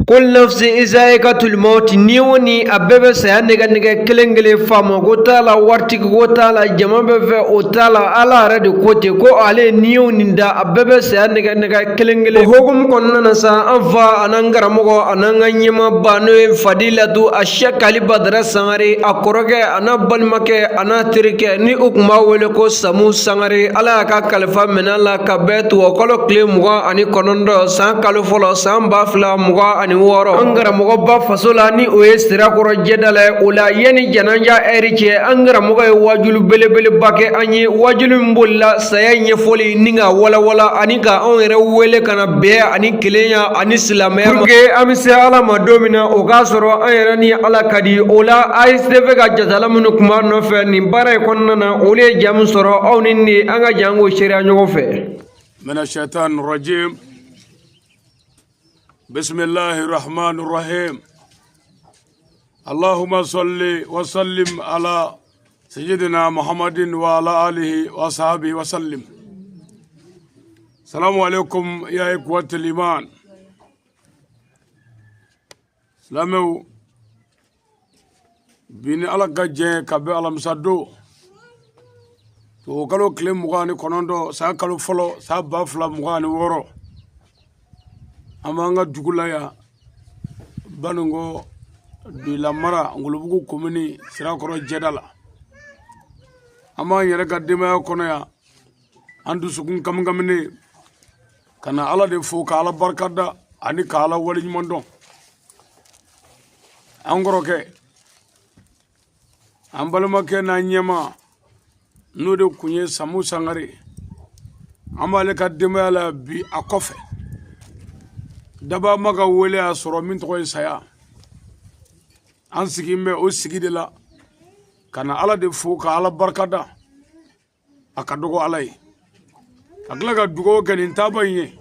Kullu nafsin zaikatul mauti, ni o ni a bɛɛ bɛ saya nɛgɛ nɛgɛ kelen kelen. Faama ko t'a la, waritigi ko t'a la, jama bɛ fɛ o t'a la, Ala yɛrɛ de ko ten ko ale ni o nin da, a bɛɛ bɛ saya nɛgɛ nɛgɛ kelen kelen. O hukumu kɔnɔna na sa, an fa an'an karamɔgɔ an'an ka ɲɛmaaba, n'o ye Fadilatu a Sɛki Ali Badara Sangare, a kɔrɔkɛ an'a balimakɛ an'a terikɛ, ni u tun b'a wele ko Samu Sangare, Ala y'a ka kalifa minɛ a la ka bɛn tubabukalo tile 29, san kalo fɔlɔ, san 2026, an karamɔgɔba faso la, ni o ye Sirakɔrɔ jɛda la ye. O la, yanni janaja ɛri cɛ, an karamɔgɔ ye wajulu belebeleba kɛ an ye, wajulu min bolila saya ɲɛfɔli ni ka walawala ani ka anw yɛrɛ wele ka na bɛn ani kelenya ani silamɛya ma, pour que an bɛ se Ala ma don min na, o k'a sɔrɔ an yɛrɛ ni Ala ka di. O la, ASTV ka jatala minnu tun b'a nɔfɛ nin baara in kɔnɔna na, olu ye ja min sɔrɔ, aw ni ne, an ka jan k'o seereya ɲɔgɔn fɛ. من الشيطان الرجيم، بسم الله الرحمن الرحيم. اللهم صل وسلم على سيدنا محمد وعلى آله وصحبه وسلم. السلام عليكم يا إخوة الإيمان. Silamɛw, bi ni Ala ka jɛn ka bɛn alamisa don, tubabukalo tile 29, san kalo fɔlɔ, san 2026, an b'an ka dugu la yan, Baninkɔ, Doyila mara, Ngolobugu komini, Sirakɔrɔ jɛda la. An b'an yɛrɛ ka denbaya kɔnɔ yan, an dusukun kamikaminen ka na Ala de fo, ka Ala barika da ani ka Ala waleɲuman dɔn. An kɔrɔkɛ, an balimakɛ n'an ɲɛma, n'o de kun ye Samu Sangare, an b'ale ka denbaya la bi. A kɔfɛ, dabama ka wele y'a sɔrɔ min tɔgɔ ye saya. An sigi bɛ o sigi de la ka na Ala de fo, ka Ala barika da. A ka dɔgɔ Ala ye ka tila ka dugawu kɛ nin taaba in ye,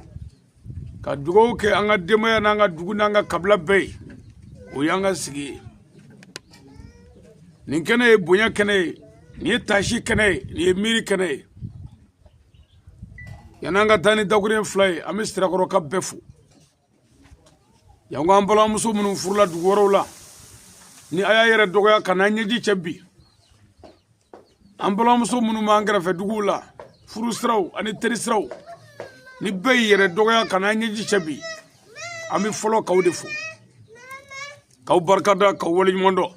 ka dugawu kɛ an ka denbaya n'an ka dugu n'an ka kabila bɛɛ ye. O y'an ka sigi ye. Nin kɛnɛ ye bonya kɛnɛ ye, nin ye taasi kɛnɛ ye, nin ye miiri kɛnɛ ye. Yan'an ka taa ni dakuruɲɛ 2 ye, an bɛ Sirakɔrɔ ka bɛɛ fo. Yan ko an balimamuso minnu furula dugu wɛrɛw la, ni a y'a yɛrɛ dɔgɔya ka n'an ɲɛji cɛ bi, an balimamuso minnu b'an kɛrɛfɛ duguw la, furu siraw ani teri siraw, ni bɛɛ y'i yɛrɛ dɔgɔya ka n'an ɲɛji cɛ bi, an bɛ fɔlɔ k'aw de fo, k'aw barikada, k'aw waleɲuman dɔn.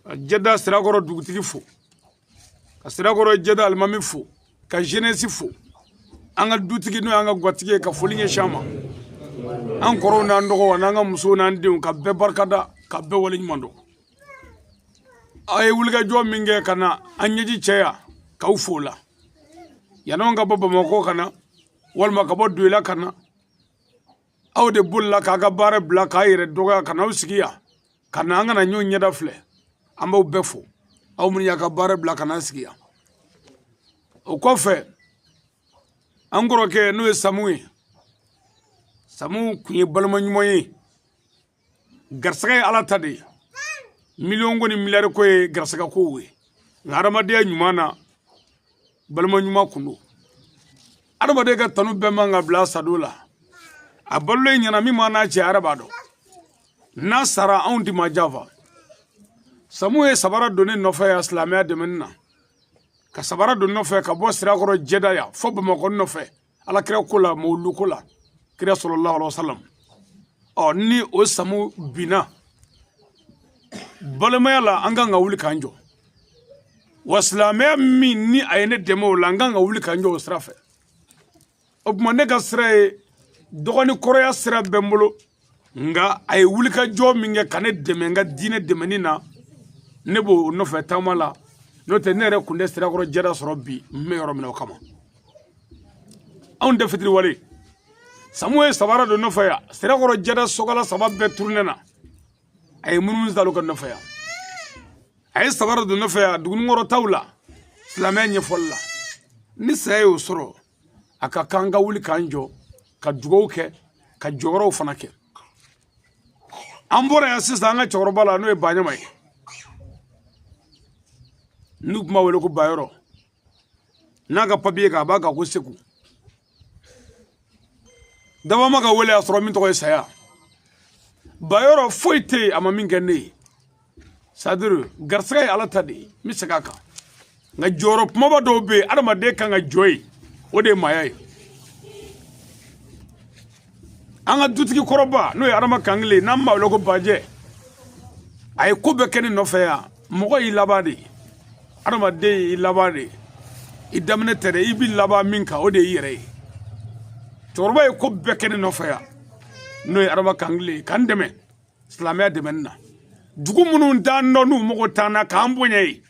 Ka jɛda Sirakɔrɔ dugutigi fo, ka Sirakɔrɔ jɛda alimami fo, ka jeunesse fo, an ka dutigi n'o y'an ka gatigi ye, ka foli ɲɛsin an ma, an kɔrɔw n'an dɔgɔw n'an ka musow n'an denw, ka bɛɛ barikada, ka bɛɛ waleɲuman dɔn. Aw ye wulikajɔ min kɛ ka na an ɲɛji cɛya, k'aw fo la. Yan'anw ka bɔ Bamakɔ ka na, walima ka bɔ Doyila ka na, aw de bolila k'a ka baara bila, k'a yɛrɛ dɔgɔya ka n'aw sigi yan ka na an kana ɲɔgɔn ɲɛda filɛ. An b'aw bɛɛ fo, aw minnu y'a ka baara bila ka n'an sigi yan. O kɔfɛ, an kɔrɔkɛ n'o ye Samu ye, Samu kun ye balima ɲuman ye. Garisɛgɛ ye Ala ta de ye, miliyɔn ko ni miliyari ko ye garisɛgɛ kow ye, nka adamadenya ɲuman na, balima ɲuman kun don. Adamaden ka tanu bɛɛ man ka bila sado la. A balolen ɲɛna min ma n'a cɛ, a yɛrɛ b'a dɔn n'a sara anw ti ma janfa. Samu ye sabara don ne nɔfɛ yan silamɛya dɛmɛni na, ka sabara don nɔfɛ ka bɔ Sirakɔrɔ jɛda yan fo Bamakɔ nɔfɛ, Alakira ko la, mawulu ko la, kira sallallahu alaihi wasallam. Ɔ ni o Samu binna balimaya la, an kan ka wuli k'an jɔ. Wa silamɛya min ni a ye ne dɛmɛ o la, an kan ka wuli k'an jɔ o sira fɛ. O tuma, ne ka sira ye dɔgɔnin kɔrɔya sira bɛ n bolo, nka a ye wulikajɔ min kɛ ka ne dɛmɛ n ka diinɛ dɛmɛni na, ne b'o nɔfɛ taama la. N'o tɛ, ne yɛrɛ kun tɛ Sirakɔrɔ jɛda sɔrɔ bi n bɛ yɔrɔ min na. O kama, anw tɛ fitiriwale. Samu ye sabara don nɔfɛ yan, Sirakɔrɔ jɛda sɔgɔla saba bɛɛ turunnen na, a ye munumunu salo ka nɔfɛ yan. A ye sabara don nɔfɛ yan dugunikɔrɔ taw la, silamɛya ɲɛfɔli la. Ni saya y'o sɔrɔ, a ka kan ka wuli k'an jɔ, ka dugawu kɛ, ka jɔyɔrɔw fana kɛ. An bɔra yan sisan, an ka cɛkɔrɔba la, n'o ye Baɲama ye, n'u tun b'a wele ko Bayɔrɔ, n'a ka papiye kan a b'a kan ko Segu. Dabama ka wele y'a sɔrɔ min tɔgɔ ye saya. Bayɔrɔ foyi tɛ yen a ma min kɛ ne ye. C'est-à-dire garisɛgɛ ye Ala ta de ye, n bɛ segin a kan. Nka jɔyɔrɔ kumaba dɔw bɛ yen, adamaden kan ka jɔ yen, o de ye maaya ye. An ka dutigi kɔrɔba n'o ye Adama Kankele, n'an b'a wele ko Bajɛ, a ye ko bɛɛ kɛ ne nɔfɛ yan. Mɔgɔ y'i laban de ye, adamaden y'i laban de ye, i daminɛ tɛ dɛ, i b'i laban min kan o de y'i yɛrɛ ye. Cɛkɔrɔba ye ko bɛɛ kɛ ne nɔfɛ yan, n'o ye Adama Kankele ye, k'an dɛmɛ silamɛya dɛmɛni na. Dugu minnu t'an dɔn n'u mago t'an na, k'an bonya ye.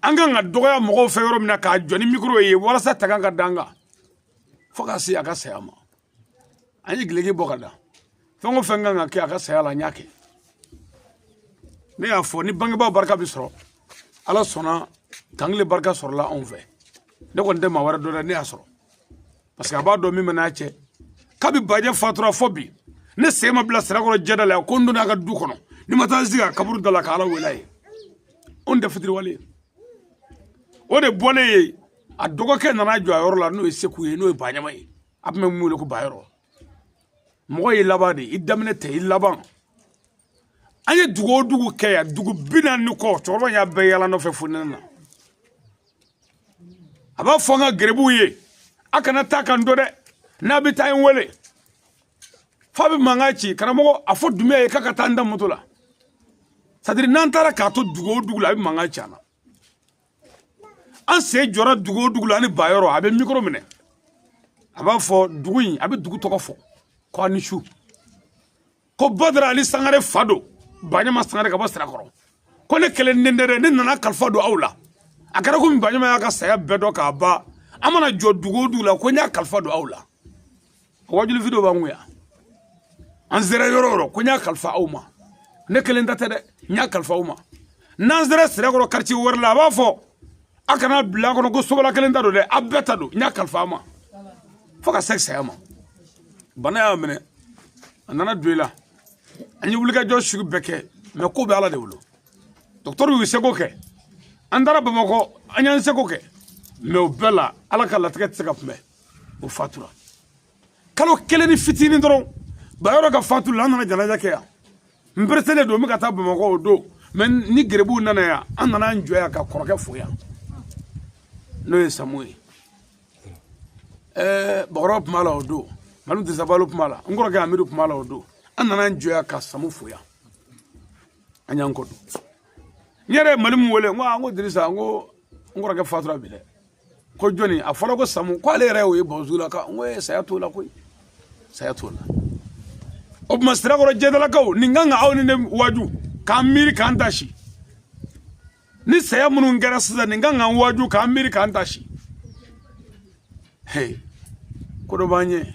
An kan ka dɔgɔya mɔgɔw fɛ yɔrɔ min na, k'a jɔ ni mikoro ye walasa tagan ka d'an kan, fo ka se a ka saya ma. An ye gileki bɔ ka da, fɛn o fɛn kan ka kɛ a ka saya la, an y'a kɛ. Ne y'a fɔ ni bangebaa barika bɛ sɔrɔ, Ala sɔnna Kankele barika sɔrɔla anw fɛ. Ne kɔni tɛ maa wɛrɛ dɔn dɛ, ne y'a sɔrɔ parce que a b'a dɔn min bɛ n'a cɛ. Kabi Bajɛ fatura fɔ bi, ne sen ma bila Sirakɔrɔ jɛda la, ko n donna a ka du kɔnɔ ni ma taa sigi a kaburu da la ka Ala wele a ye. Anw tɛ fitiriwale ye. O de bɔlen ye, a dɔgɔkɛ nana jɔ a yɔrɔ la, n'o ye Seku ye, n'o ye Baɲama ye, a tun bɛ min wele ko Bayɔrɔ. Mɔgɔ y'i laban de, i daminɛ tɛ, i laban. An ye dugu o dugu kɛ yan, dugu 40 ni kɔ, cɛkɔrɔba y'a bɛɛ yaala nɔfɛ fo nɛnɛ na. A b'a fɔ an ka garibuw ye, a kana taa kan dɔ dɛ, n'a bɛ taa n wele. F'a bɛ mankan ci, karamɔgɔ a fɔ Dunbiya ye k'a ka taa n da moto la. C'est-à-dire n'an taara k'a to dugu o dugu la, a bɛ mankan ci an na. An sen jɔra dugu o dugu la ani Bayɔrɔ, a bɛ mikoro minɛ, a b'a fɔ dugu in, a bɛ dugu tɔgɔ fɔ ko a ni su, ko Badara Ali Sangare fa don, Baɲama Sangare ka bɔ Sirakɔrɔ, ko ne kelen den tɛ dɛ, ne nana kalifa don aw la. A kɛra komi Baɲama y'a ka saya bɛɛ dɔn k'a ban. An mana jɔ dugu o dugu la, ko n y'a kalifa don aw la. Wajuli video b'an kun yan. An sera yɔrɔ o yɔrɔ, ko n y'a kalifa aw ma, ne kelen ta tɛ dɛ, n y'a kalifa aw ma. N'an sera Sirakɔrɔ quartier wɛrɛ la, a b'a fɔ a kana bila a kɔnɔ ko sobola kelen ta don dɛ, a bɛɛ ta don, n y'a kalifa aw ma, fo ka se saya ma. Bana y'a minɛ, a nana don i la. An ye wulikajɔ sugu bɛɛ kɛ, mɛ ko bɛ Ala de bolo. Dɔgɔtɔrɔw y'u seko kɛ, an taara Bamakɔ, an y'an seko kɛ, mɛ o bɛɛ la Ala ka latigɛ tɛ se ka kunbɛn, o fatura. Kalo kelen ni fitinin dɔrɔn Bayɔrɔ ka fatu la, an nana janaja kɛ yan. N pereselen don, n bɛ ka taa Bamakɔ o don, mɛ ni garibuw nana yan, an nana an jɔ yan ka kɔrɔkɛ fo yan, n'o ye Samu ye. Bakɔrɔba tun b'a la o don, Malimu Dirisa Balo tun b'a la, n kɔrɔkɛ Amidu tun b'a la o don. An nana an jɔ yan ka Samu fo yan, an y'an kɔ don. N yɛrɛ ye Malimu wele, n ko aa, n ko Dirisa, n ko n kɔrɔkɛ fatura bi dɛ. Ko jɔni? A fɔra ko Samu, ko ale yɛrɛ y'o ye Bɔnzu la. Ka n ko saya t'o la koyi, saya t'o la. O tuma Sirakɔrɔ jɛdalakaw, nin kan ka aw ni ne waaju k'an miiri k'an tasi. Ni saya minnu kɛra sisan, nin kan k'an waaju k'an miiri k'an tasi. Hey, ko dɔ b'an ɲɛ.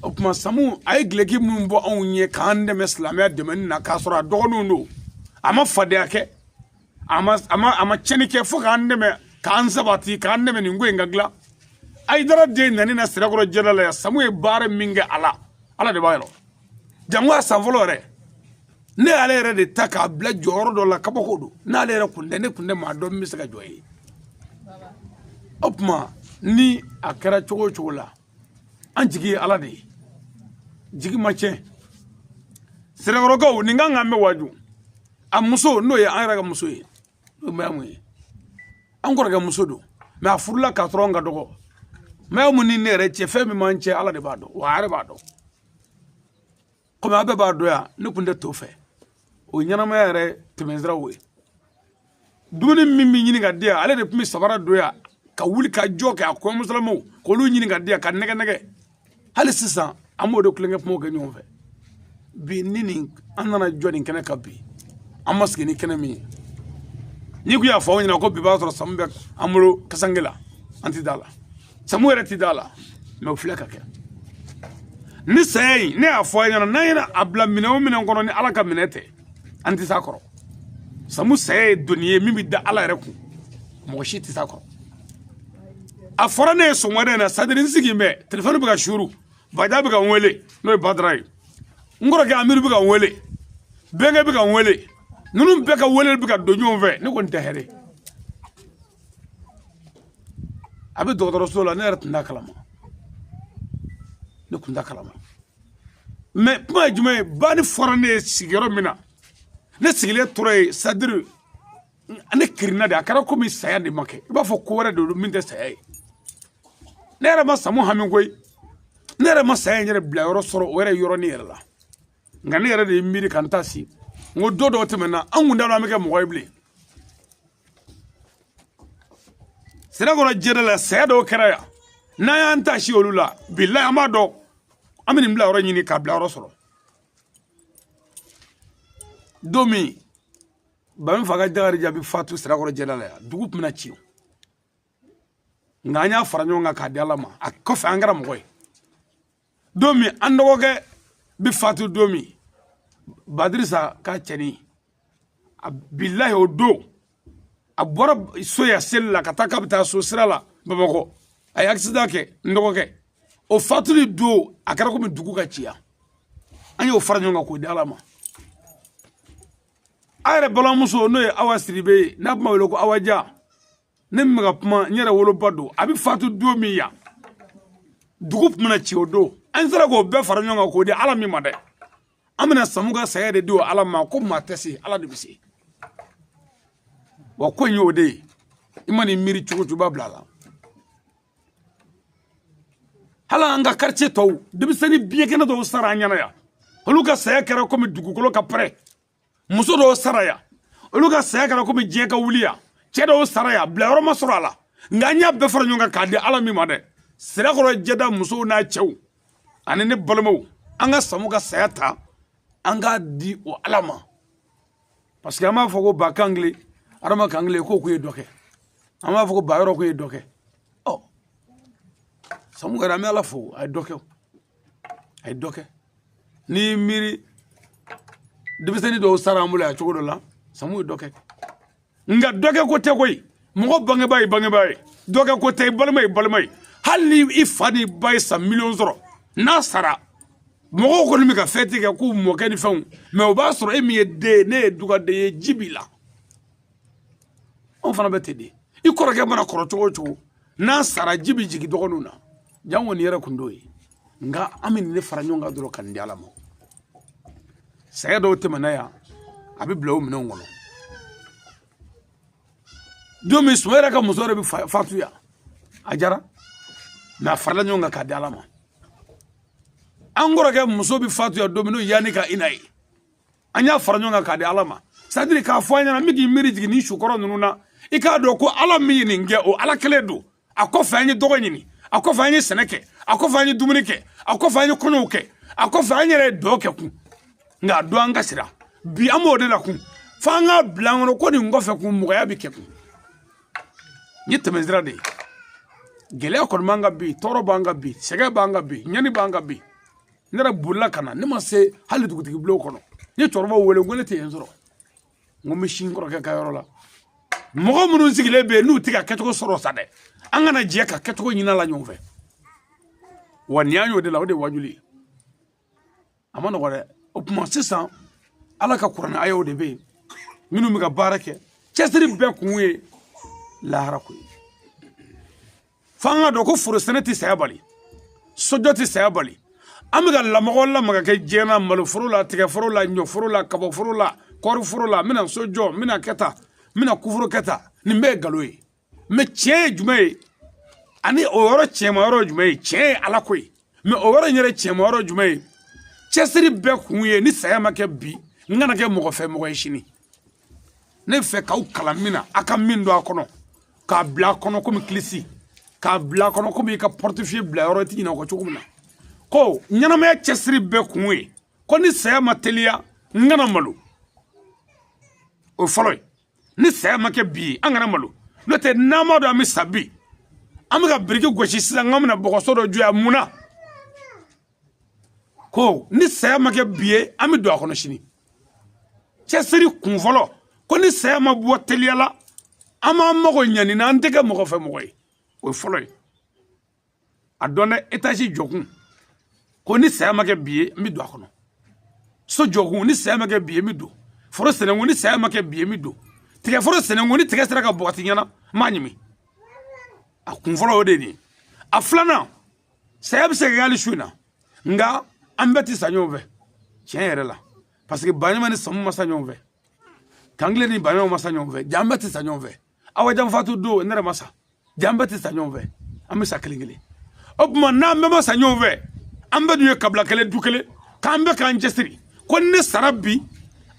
O tuma Samu a ye gileki minnu bɔ anw ɲɛ k'an dɛmɛ silamɛya dɛmɛni na, k'a sɔrɔ a dɔgɔninw don, a ma fadenya kɛ, a ma tiɲɛni kɛ, fo k'an dɛmɛ k'an sabati, k'an dɛmɛ nin ko in ka dilan. Ayidara den nani na Sirakɔrɔ jɛda la yan, Samu ye baara min kɛ a la, Ala de b'a yɔrɔ. Jango a san fɔlɔ yɛrɛ, ne y'ale yɛrɛ de ta k'a bila jɔyɔrɔ dɔ la, kabako don. N'ale yɛrɛ kun tɛ, ne kun tɛ maa dɔn min bɛ se ka jɔ ye. O tuma ni a kɛra cogo o cogo la, an jigi ye Ala de ye, jigi ma tiɲɛ. Sirakɔrɔkaw, nin kan k'an bɛ waaju. A muso, n'o ye an yɛrɛ ka muso ye, n'o ye Mayamu ye, an kɔrɔkɛ muso don, mɛ a furula k'a sɔrɔ an ka dɔgɔ. Mayamu ni ne yɛrɛ cɛ, fɛn min b'an cɛ, Ala de b'a dɔn, wa a yɛrɛ b'a dɔn. Komi a bɛɛ b'a dɔn yan, ne kun tɛ to fɛ, o ye ɲɛnamaya yɛrɛ tɛmɛsiraw ye. Dumuni min bɛ ɲini ka di yan, ale de tun bɛ sabara don yan ka wuli ka jɔ kɛ a kɔɲɔmusolamaw k'olu ɲini ka di yan ka nɛgɛ nɛgɛ. Hali sisan an b'o de kulonkɛ kumaw kɛ ɲɔgɔn fɛ. Bi ni nin an nana jɔ nin kɛnɛ kan bi, an ma sigi ni kɛnɛ min ye. N'i kun y'a fɔ aw ɲɛna ko bi b'a sɔrɔ Samu bɛ an bolo kasange la, an ti da la, Samu yɛrɛ ti da la, mɛ o filɛ ka kɛ. Ni saya in, ne y'a fɔ a ɲɛna, n'an ye a bila minɛn o minɛn kɔnɔ, ni Ala ka minɛ tɛ, an tɛ s'a kɔrɔ. Samu saya ye doni ye min bɛ da Ala yɛrɛ kun, mɔgɔ si tɛ s'a kɔrɔ. A fɔra ne ye sɔgɔmada in na, sadiri n sigi bɛ telefɔni bɛ ka suru, Baja bɛ ka n wele, n'o ye Badara ye, n kɔrɔkɛ Amiru bɛ ka n wele, bɛnkɛ bɛ ka n wele, ninnu bɛɛ ka wele bɛ ka don ɲɔgɔn fɛ, ne kɔni tɛ hɛrɛ. A bɛ dɔgɔtɔrɔso la, ne yɛrɛ tun t'a kalama, ne tun t'a kalama. Mais kuma ye jumɛn ye? Banni fɔra ne ye sigiyɔrɔ min na, ne sigilen tora yen, c'est à dire ne kirinna de, a kɛra komi saya de ma kɛ, i b'a fɔ ko wɛrɛ de don min tɛ saya ye. Ne yɛrɛ ma Samu hami koyi, ne yɛrɛ ma saya in yɛrɛ bila yɔrɔ sɔrɔ o yɛrɛ yɔrɔnin yɛrɛ la. Nka ne yɛrɛ de ye miiri ka n ta si, n ko don dɔw tɛmɛna, an kun t'a dɔn an bɛ kɛ mɔgɔ ye bilen. Sirakɔrɔ jɛda la, saya dɔw kɛra yan, n'an y'an ta si olu la, bilayi an b'a dɔn an bɛ nin bila yɔrɔ ɲini k'a bila yɔrɔ sɔrɔ. Don min Bami fa ka Jakarija bɛ fatu Sirakɔrɔ jɛda la yan, dugu tun bɛna ci, nka an y'a fara ɲɔgɔn kan k'a di Ala ma. A kɔfɛ an kɛra mɔgɔ ye. Don min an dɔgɔkɛ bɛ fatu, don min Badirisa ka cɛnin, a bilahi o don a bɔra so yan seli la ka taa k'a bɛ taa so sira la Bamakɔ, a ye accident kɛ. N dɔgɔkɛ o fatuli don, a kɛra komi dugu ka ci yan, an y'o fara ɲɔgɔn kan k'o di Ala ma. A yɛrɛ balimamuso, n'o ye Awa Sidibe ye, n'a tun b'a wele ko Awa Ja, ne min bɛ ka kuma, n yɛrɛ woloba don, a bɛ fatu don min yan, dugu tun bɛna ci o don. An sera k'o bɛɛ fara ɲɔgɔn kan k'o di Ala min ma dɛ, an bɛna Samu ka saya de di o Ala ma, ko maa tɛ se, Ala de bɛ se. Wa ko in y'o de ye, i man'i miiri cogo o cogo, i b'a bila a la. Hali an ka quartier tɔw, denmisɛnnin biɲɛkɛnɛ dɔw sara an ɲɛna yan, olu ka saya kɛra komi dugukolo ka pɛrɛn. Muso dɔw sara yan, olu ka saya kɛra komi diɲɛ ka wuli yan. Cɛ dɔw sara yan, bilayɔrɔ ma sɔrɔ a la, nka an y'a bɛɛ fara ɲɔgɔn kan k'a di Ala min ma dɛ. Sirakɔrɔ jɛda musow n'a cɛw ani ne balimaw, an ka Samu ka saya ta, an k'a di o Ala ma, parce que an b'a fɔ ko ba kankile, adama kankile, k'o ye dɔ kɛ, an b'a fɔ ko ba yɔrɔ k'o ye dɔ kɛ. Ɔ Samu yɛrɛ, an bɛ Ala fo, a ye dɔ kɛ, a ye dɔ kɛ. N'i miiri denmisɛnnin dɔw sara an bolo yan cogo dɔ la, Samu ye dɔ kɛ. Nka dɔ kɛ ko tɛ koyi, mɔgɔ bangebaa ye bangebaa ye, dɔ kɛ ko tɛ, i balima ye balima ye. Hali ni i fa ni ba ye san miliyɔn sɔrɔ, n'a sara, mɔgɔw kɔni bɛ ka fɛti kɛ k'u mɔkɛ ni fɛnw, mɛ o b'a sɔrɔ e min ye den ye, ne ye dugaden ye, ji b'i la. Anw fana bɛ ten de, i kɔrɔkɛ mana kɔrɔ cogo o cogo, n'a sara, ji bɛ jigin dɔgɔninw na. Jango nin yɛrɛ kun t'o ye, nka an bɛ nin de fara ɲɔgɔn kan dɔrɔn ka nin di Ala ma. Saya dɔw tɛmɛna yan, a bɛ bila o minɛnw kɔnɔ. Don min Suma yɛrɛ ka muso yɛrɛ bɛ fatu yan, a jara, mɛ a farala ɲɔgɔn kan k'a di Ala ma. An kɔrɔkɛ muso bɛ fatu yan don min, n'o ye Yanni ka ina ye, an y'a fara ɲɔgɔn kan k'a di Ala ma. C'est à dire k'a fɔ an ɲɛna, min k'i miiri jigin nin sukɔrɔ ninnu na, i k'a dɔn ko Ala min ye nin kɛ, o Ala kelen don. A kɔfɛ an ye dɔgɔ ɲini, a kɔfɛ an ye sɛnɛ kɛ, a kɔfɛ an ye dumuni kɛ, a kɔfɛ an ye kɔɲɔw kɛ, a kɔfɛ an yɛrɛ ye dɔ kɛ kun. Nka a don an ka sira bi, an b'o de la kun, f'an k'a bila an kɔnɔ ko nin kɔfɛ kun, mɔgɔya bɛ kɛ kun. N ye tɛmɛsira de ye. Gɛlɛya kɔni b'an kan bi, tɔɔrɔ b'an kan bi, sɛgɛn b'an kan bi, ɲani b'an kan bi. Ne yɛrɛ bolila ka na, ne ma se hali dugutigi bulon kɔnɔ. N ye cɛkɔrɔbaw wele, n ko ne tɛ yen sɔrɔ, n ko n bɛ si n kɔrɔkɛ ka yɔrɔ la. Mɔgɔ minnu sigilen bɛ yen, n'u tɛ ka kɛcogo sɔrɔ sa dɛ, an kana jɛ ka kɛcogo ɲini a la ɲɔgɔn fɛ. Wa nin y'an y'o de la, o de ye wajuli ye. A ma nɔgɔ dɛ. O tuma sisan, Ala ka kuranɛ ayaw de bɛ yen minnu bɛ ka baara kɛ, cɛsiri bɛɛ kun ye lahara ko ye. F'an ka dɔn ko foro sɛnɛ tɛ saya bali, sojɔ tɛ saya bali. An bɛ ka lamɔgɔ lamaga kɛ diɲɛ na, maloforo la, tigɛforo la, ɲɔforo la, kabaforo la, kɔɔriforo la, n bɛna so jɔ, n bɛna kɛ tan, n bɛna kuforo kɛ tan, nin bɛɛ ye nkalon ye. Mɛ tiɲɛ ye jumɛn ye? Ani o yɔrɔ tiɲɛma yɔrɔ ye jumɛn ye? Tiɲɛ ye Ala ko ye. Mɛ o yɔrɔ in yɛrɛ tiɲɛma yɔrɔ ye jumɛn ye? Cɛsiri bɛɛ kun ye ni saya ma kɛ bi, n kana kɛ mɔgɔ fɛ mɔgɔ ye sini. Ne fɛ k'aw kalan min na, a ka min don a kɔnɔ, k'a bila a kɔnɔ komi kilisi, k'a bila a kɔnɔ komi i ka portefeuille bila yɔrɔ, i tɛ ɲinɛ o kɔ cogo min na. Ko ɲɛnamaya cɛsiri bɛɛ kun ye ko ni saya ma teliya, n kana malo. O fɔlɔ ye, ni saya ma kɛ bi ye, an kana malo. N'o tɛ, n'an m'a dɔn an bɛ sa bi, an bɛ ka biriki gosi sisan k'an bɛna bɔgɔso dɔ jɔ yan, mun na? Ko ni saya ma kɛ bi ye, an bɛ don a kɔnɔ sini. Cɛsiri kun fɔlɔ, ko ni saya ma bɔ teliya la, an b'an mago ɲani na, an tɛ kɛ mɔgɔ fɛ mɔgɔ ye. O ye fɔlɔ ye. A dɔn dɛ, etazi jɔkun, ko ni saya ma kɛ bi ye, n bɛ don a kɔnɔ. So jɔkun, ni saya ma kɛ bi ye, n bɛ don. Foro sɛnɛkun, ni saya ma kɛ bi ye, n bɛ don. Tigɛforo sɛnɛkun, ni tigɛ sera ka bɔgɔti ɲɛna, n b'a ɲimi. A kun fɔlɔ o de ye nin ye. A filanan, saya bɛ se ka kɛ hali su in na, nka An bɛɛ tɛ sa ɲɔgɔn fɛ tiɲɛ yɛrɛ la, parce que Baɲama ni Samu ma sa ɲɔgɔn fɛ, Kankile ni Baɲama ma sa ɲɔgɔn fɛ, ja an bɛɛ tɛ sa ɲɔgɔn fɛ. Awa Janfatu don, ne yɛrɛ ma sa, ja an bɛɛ tɛ sa ɲɔgɔn fɛ, an bɛ sa kelen kelen. O tuma n'an bɛɛ ma sa ɲɔgɔn fɛ, an bɛɛ dun ye kabila kelen, du kelen, k'an bɛɛ k'an cɛsiri ko ne sara bi,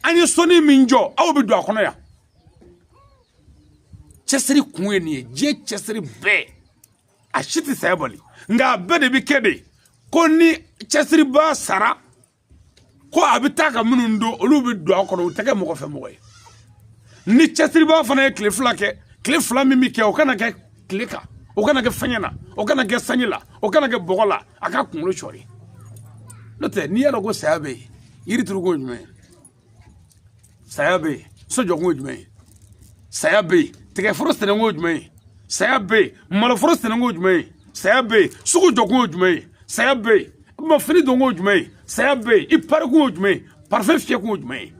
an ye soni min jɔ, aw bɛ don a kɔnɔ yan. Cɛsiri kun ye nin ye. Diɲɛ cɛsiri bɛɛ, a si tɛ saya bali, nka a bɛɛ de bɛ kɛ de ko ni cɛsiribaa sara, ko a bɛ taa ka minnu don, olu bɛ don a kɔnɔ, u tɛ kɛ mɔgɔ fɛ mɔgɔ ye. Ni cɛsiribaa fana ye tile 2 kɛ, tile 2 min bɛ kɛ, o kana kɛ tile kan, o kana kɛ fɛngɛ na, o kana kɛ sanji la, o kana kɛ bɔgɔ la, a ka kunkolo sɔɔri. N'o tɛ, n'i y'a dɔn ko saya bɛ yen, yiri turuko ye jumɛn ye? Saya bɛ yen, so jɔkun ye jumɛn ye? Saya bɛ yen, tigɛforo sɛnɛko ye jumɛn ye? Saya bɛ yen, maloforo sɛnɛko ye jumɛn ye? Saya bɛ yen, sugu jɔkun ye jumɛn ye? Saya bɛ yen, ma fini donko ye jumɛn ye? Saya bɛ yen, i parikun ye jumɛn ye? Parfum fiyɛkun ye jumɛn ye?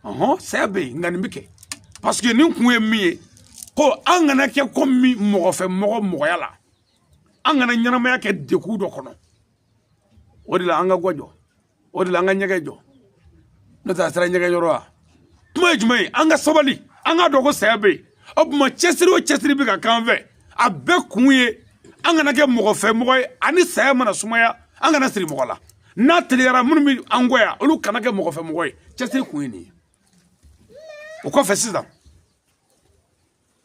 Ɔhɔn, saya bɛ yen, nka nin bɛ kɛ parce que nin kun ye min ye, ko an kana kɛ komi mɔgɔ fɛ mɔgɔ mɔgɔya la, an kana ɲɛnamaya kɛ degun dɔ kɔnɔ. O de la an ka gwa jɔ, o de la an ka ɲɛgɛn jɔ. N'o tɛ a sera ɲɛgɛn yɔrɔ wa? Kuma ye jumɛn ye? An ka sabali, an k'a dɔn ko saya bɛ yen. O tuma cɛsiri o cɛsiri bɛ ka k'an fɛ, a bɛɛ kun ye an kana kɛ mɔgɔ fɛ mɔgɔ ye, ani saya mana sumaya, an kana siri mɔgɔ la. N'a teliyara, minnu bɛ an kɔ yan, olu kana kɛ mɔgɔ fɛ mɔgɔ ye. Cɛsiri kun ye nin ye. O kɔfɛ sisan,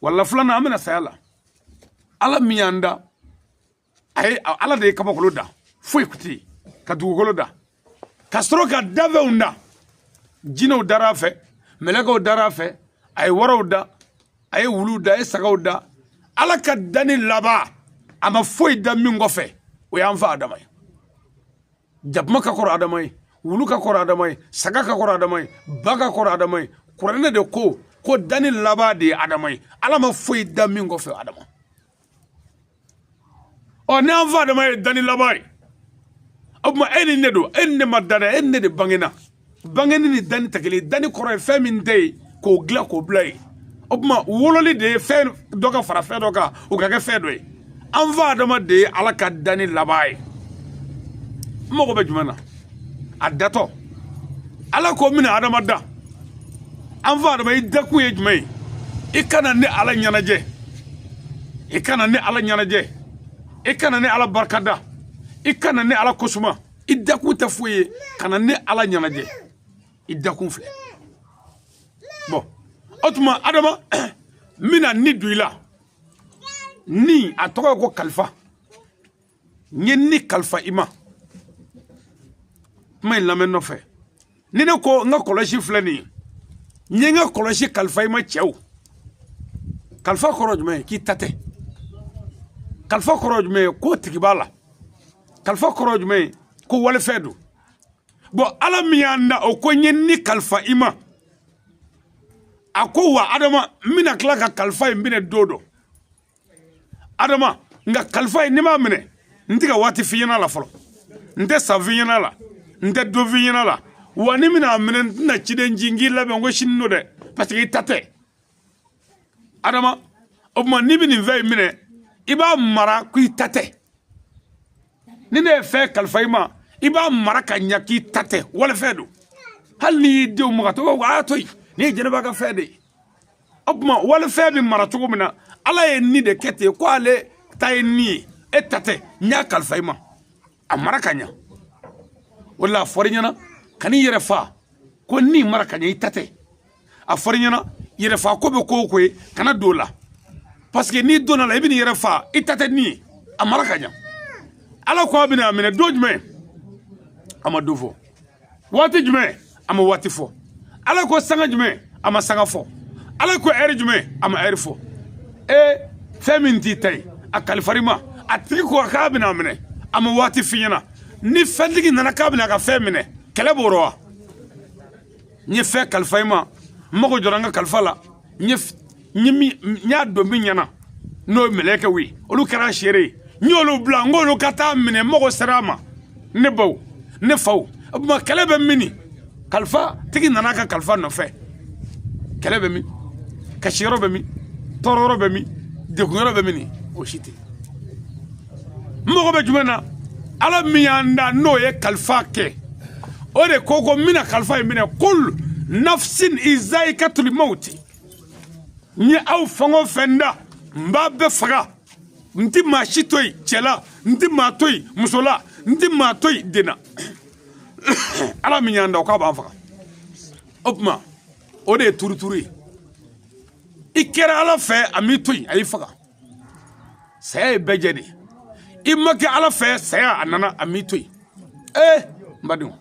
wala filanan, an bɛna saya la. Ala min y'an da, a ye Ala de ye kabakolo da, foyi tɛ yen, ka dugukolo da, ka sɔrɔ ka dafɛnw da. Jinɛw dara a fɛ, mɛlɛkɛw dara a fɛ, a ye waraw da, a ye wuluw da, a ye sagaw da. Ala ka danni laban, a ma foyi da min kɔfɛ, o y'an fa Adama ye. Jakuma ka kɔrɔ Adama ye, wulu ka kɔrɔ Adama ye, saga ka kɔrɔ Adama ye, ba ka kɔrɔ Adama ye. Kuranɛ de ko ko danni laban de ye Adama ye. Ala ma foyi da min kɔfɛ Adama. Ɔ, ni an fa Adama ye danni laban ye, o tuma e ni ne don, e ni ne ma da dɛ, e ni ne de bangena. Bangeni ni danni tɛ kelen ye. Danni kɔrɔ ye fɛn min tɛ yen, k'o dilan k'o bila yen. O tuma wololi de ye fɛn dɔ ka fara fɛn dɔ kan, o ka kɛ fɛn dɔ ye. An fa Adama de ye Ala ka danni laban ye. N mago bɛ jumɛn na? A datɔ, Ala ko n bɛna Adama da. An fa Adama, i dakun ye jumɛn ye? I kana ne Ala ɲɛnajɛ, i kana ne Ala ɲɛnajɛ, i kana ne Ala barikada, i kana ne Ala kosuma. I dakun tɛ foyi ye, kana ne Ala ɲɛnajɛ. I dakun filɛ. Bɔn, o tuma Adama, n bɛna ni don i la. Ni a tɔgɔ ye ko kalifa. N ye ni kalifa i ma. Kuma in lamɛn nɔfɛ. Ni ne ko n ka kɔlɔsi filɛ nin ye, n ye n ka kɔlɔsi kalifa i ma. Cɛw, kalifa kɔrɔ jumɛn ye? K'i ta tɛ. Kalifa kɔrɔ jumɛn ye? Ko tigi b'a la. Kalifa kɔrɔ jumɛn ye? Ko walifɛn don. Bɔn, Ala min y'an da, o ko n ye ni kalifa i ma. A ko wa Adama, n bɛna tila ka kalifa in minɛ don dɔ. Adama, nka kalifa in, n'i m'a minɛ, n tɛ ka waati f'i ɲɛna la fɔlɔ, n tɛ san f'i ɲɛna la, n tɛ don f'i ɲɛna la. Wa ni bɛna a minɛ, n tɛna ciden ci n k'i labɛn ko sini don dɛ, parce que i ta tɛ. Adama, o tuma n'i bɛ nin fɛn in minɛ, i b'a mara ko i ta tɛ. Ni ne ye fɛn kalifa i ma, i b'a mara ka ɲa k'i ta tɛ, walifɛn don. Hali n'i y'i denw maga, to a y'a to yen, nin ye jɛnɛba ka fɛn de ye. O tuma walifɛn bɛ mara cogo min na, Ala ye ni de kɛ ten, ko ale ta ye ni ye, e ta tɛ, n y'a kalifa i ma, a mara ka ɲa. O de la a fɔr'i ɲɛna kan'i yɛrɛ fa ko ni mara ka ɲa, i ta tɛ. A fɔr'i ɲɛna yɛrɛ fa ko bɛ ko o ko ye, kana don o la, parce que n'i donna la, i bɛ n'i yɛrɛ fa, i ta tɛ ni ye, a mara ka ɲa. Ala ko a bɛna a minɛ don jumɛn? A ma don fɔ. Waati jumɛn? A ma waati fɔ. Ala ko sanga jumɛn? A ma sanga fɔ. Ala ko ɛri jumɛn? A ma ɛri fɔ. Ee, fɛn min t'i ta ye, a kalifar'i ma, a tigi ko k'a bɛna a minɛ, a ma waati f'i ɲɛna. Ni fɛntigi nana k'a bɛna a ka fɛn minɛ, kɛlɛ b'o rɔ wa? N ye fɛn kalifa i ma, n mago jɔra n ka kalifa la, n y'a don min ɲɛna, n'o ye mɛlɛkɛw ye, olu kɛra seere ye, n y'olu bila n k'olu ka taa minɛ, n mago sera a ma. Ne baw, ne faw, o tuma kɛlɛ bɛ min? Kalifa tigi nana a ka kalifa nɔfɛ, kɛlɛ bɛ min? Kasiyɔrɔ bɛ min? Tɔɔrɔyɔrɔ bɛ min? Degunyɔrɔ bɛ min? O si tɛ. N mago bɛ jumɛn na? Ala min y'an da, n'o ye kalifa kɛ, o de ko ko n bɛna kalifa in minɛ. Kul nafsin izaikatul mawti. N ye aw fɛn o fɛn da, n b'a bɛɛ faga. N ti maa si to yen cɛ la, n ti maa to yen muso la, n ti maa to yen den na. Ala min y'an da, o k'a b'an faga. O tuma, o de ye turuturu ye. I kɛra Ala fɛ, a m'i to yen, a y'i faga. Saya ye bɛɛ jɛ de ye. I ma kɛ Ala fɛ, saya a nana, a m'i to yen. Ee, n badenw,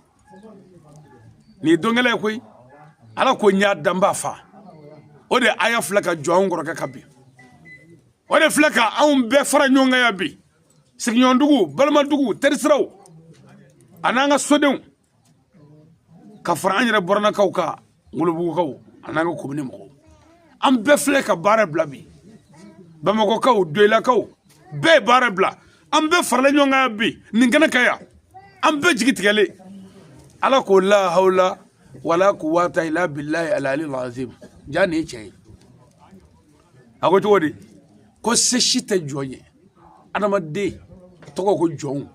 nin ye don gɛlɛn ye koyi. Ala ko n y'a dan, n b'a fa. O de aya filɛ ka jɔ anw kɔrɔkɛ kan bi. O de filɛ ka anw bɛɛ fara ɲɔgɔn kan yan bi, sigiɲɔgɔndugu, balimadugu, terisiraw, an'an ka sodenw, ka fara an yɛrɛ bɔrɔnakaw kan, Ngolobugukaw, an'an ka komini mɔgɔw. An bɛɛ filɛ ka baara bila bi. Bamakɔkaw, Doyilakaw, bɛɛ ye baara bila. An bɛɛ farala ɲɔgɔn kan yan bi nin kɛnɛ kan yan. An bɛɛ jigi tigɛlen. Ala ko la hawla wala quwwata illa billahi al-ali al-azim. Ja, nin ye tiɲɛ ye. A ko cogo di? Ko se si tɛ jɔn ye. Adamaden tɔgɔ ko jɔnw,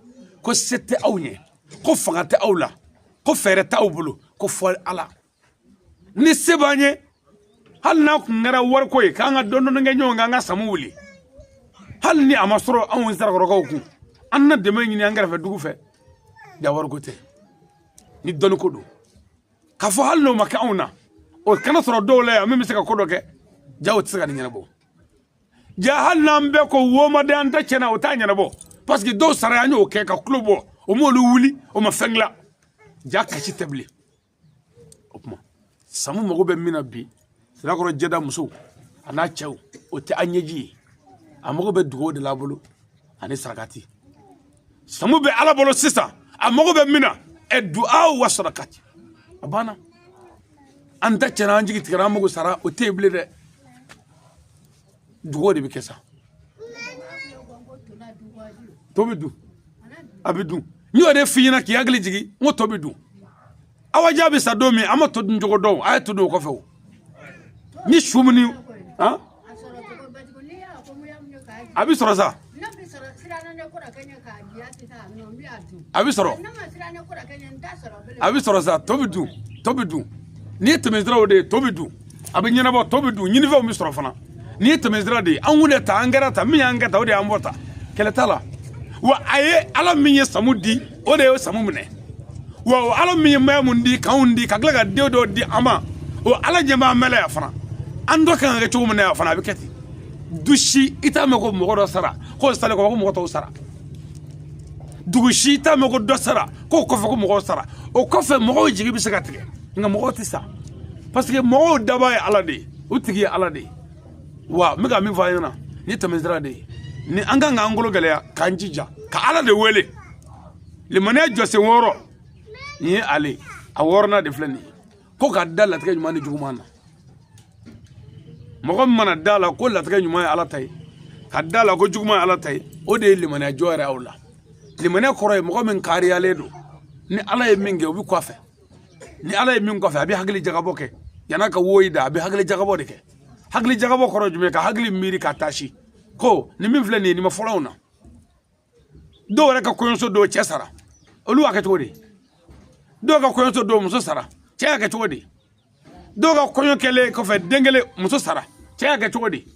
ko se tɛ aw ɲɛ, ko fanga tɛ aw la, ko fɛɛrɛ tɛ aw bolo, ko fɔ Ala. Ni se b'an ye, hali n'a kun kɛra wariko ye, k'an ka dɔɔnin dɔɔnin kɛ ɲɔgɔn kan, an ka Samu wuli, hali ni a ma sɔrɔ anw Sirakɔrɔkaw kun, an na dɛmɛ ɲini an kɛrɛfɛ dugu fɛ. Ja, wariko tɛ, ni dɔnniko don. K'a fɔ hali n'o ma kɛ anw na, o kana sɔrɔ dɔw la yan min bɛ se ka ko dɔ kɛ. Ja, o tɛ se ka nin ɲɛnabɔ. Ja, hali n'an bɛɛ ko womaden, an ta tiɲɛna, o t'a ɲɛnabɔ, parce que dɔw sara, an y'o kɛ ka kulo bɔ, o m'olu wuli, o ma fɛn dilan. Ja, kasi tɛ bilen. O tuma, Samu mago bɛ min na bi, Sirakɔrɔ jɛda musow a n'a cɛw, o tɛ an ɲɛji ye. A mago bɛ dugawu de la bolo ani sarakati. Samu bɛ Ala bolo sisan, a mago bɛ min na, ɛ du'a wa sarakati. A banna. An ta tiɲɛna, an jigi tigɛra, an mago sara, o tɛ yen bilen dɛ. Dugawu de bɛ kɛ sa. To bɛ dun, a bɛ dun. N y'o de f'i ɲɛna k'i hakili jigin. N ko to bɛ dun. Awa jaabi sa, don min an ma to dun cogo dɔn, a ye to dun o kɔfɛ. O ni su min ni han, a bɛ sɔrɔ sa, a bɛ sɔrɔ, a bɛ sɔrɔ sa. To bɛ dun, to bɛ dun. N'i ye tɛmɛsiraw de ye, to bɛ dun, a bɛ ɲɛnabɔ. To bɛ dun, ɲinifɛnw bɛ sɔrɔ fana. N'i ye tɛmɛsira de ye, an kun de ta, an kɛra ta min y'an kɛ ta, o de y'an bɔ ta. Kɛlɛ t'a la. Wa a ye Ala min ye Samu di, o de ye Samu minɛ. Wa o Ala min ye Mayamu di, k'anw di, ka tila ka den dɔw di an ma, o Ala ɲɛ b'an bɛɛ la yan fana. An dɔ kan ka kɛ cogo min na yan fana, a bɛ kɛ ten. Du si i t'a mɛn ko mɔgɔ dɔ sara, k'o salen kɔfɛ ko mɔgɔ tɔw sara. Dugu si i t'a mɛn ko dɔ sara, k'o kɔfɛ ko mɔgɔw sara. O kɔfɛ mɔgɔw jigi bɛ se ka tigɛ, nka mɔgɔw tɛ sa, parce que mɔgɔw dabaa ye Ala de ye, u tigi ye Ala de ye. Wa n bɛ ka min fɔ a ɲɛna, ni tɛmɛsira de ye ni an kan k'an kolo gɛlɛya, k'an jija ka Ala de wele. Limaniya jɔsen wɔɔrɔ nin ye, ale a wɔɔrɔnan de filɛ nin ye, ko ka da latigɛ ɲuman ni juguman na. Mɔgɔ min mana da la ko latigɛ ɲuman ye Ala ta ye, ka da la ko juguman ye Ala ta ye, o de ye limaniya jɔ yɛrɛ aw la. Limaniya kɔrɔ ye mɔgɔ min kariyalen don. Ni Ala ye min kɛ, o bɛ kɔfɛ. Ni Ala ye min kɔfɛ, a bɛ hakili jagabɔ kɛ yan'a ka woyi da. A bɛ hakili jagabɔ de kɛ. Hakili jagabɔ kɔrɔ jumɛn? Ka hakili miiri ka taasi ko ni min filɛ nin ye, nin ma fɔlɔ anw na. Dɔw yɛrɛ ka kɔɲɔso dɔw cɛ sara, olu b'a kɛ cogo di? Dɔw ka kɔɲɔso dɔw muso sara, cɛ y'a kɛ cogo di? Dɔw ka kɔɲɔ kɛlen kɔfɛ, den kelen, muso sara, cɛ y'a kɛ cogo di?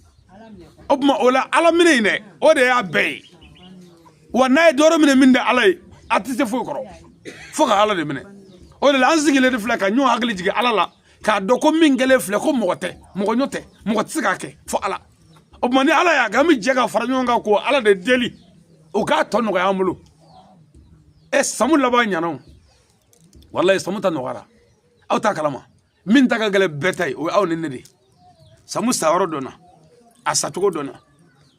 O tuma, o la Ala minɛ in dɛ, o de y'a bɛɛ ye. Wa n'a ye dɔwɛrɛ minɛ min tɛ Ala ye, a tɛ se foyi kɔrɔ fo ka Ala de minɛ. O de la an sigilen de filɛ ka ɲɔgɔn hakili jigin Ala la, k'a dɔn ko min kɛlen filɛ, ko mɔgɔ tɛ, mɔgɔ ɲɔ tɛ, mɔgɔ tɛ se k'a kɛ fo Ala. O tuma, ni Ala y'a kɛ, an bɛ jɛ ka fara ɲɔgɔn kan k'o Ala de deli, o k'a tɔ nɔgɔya an bolo. Ɛ, Samu laban ɲɛna o. Walayi, Samu ta nɔgɔyara. Aw t'a kalama, min ta ka gɛlɛn bɛɛ ta ye, o ye aw ni ne de ye. Samu sayɔrɔ dɔnna, a sacogo dɔnna,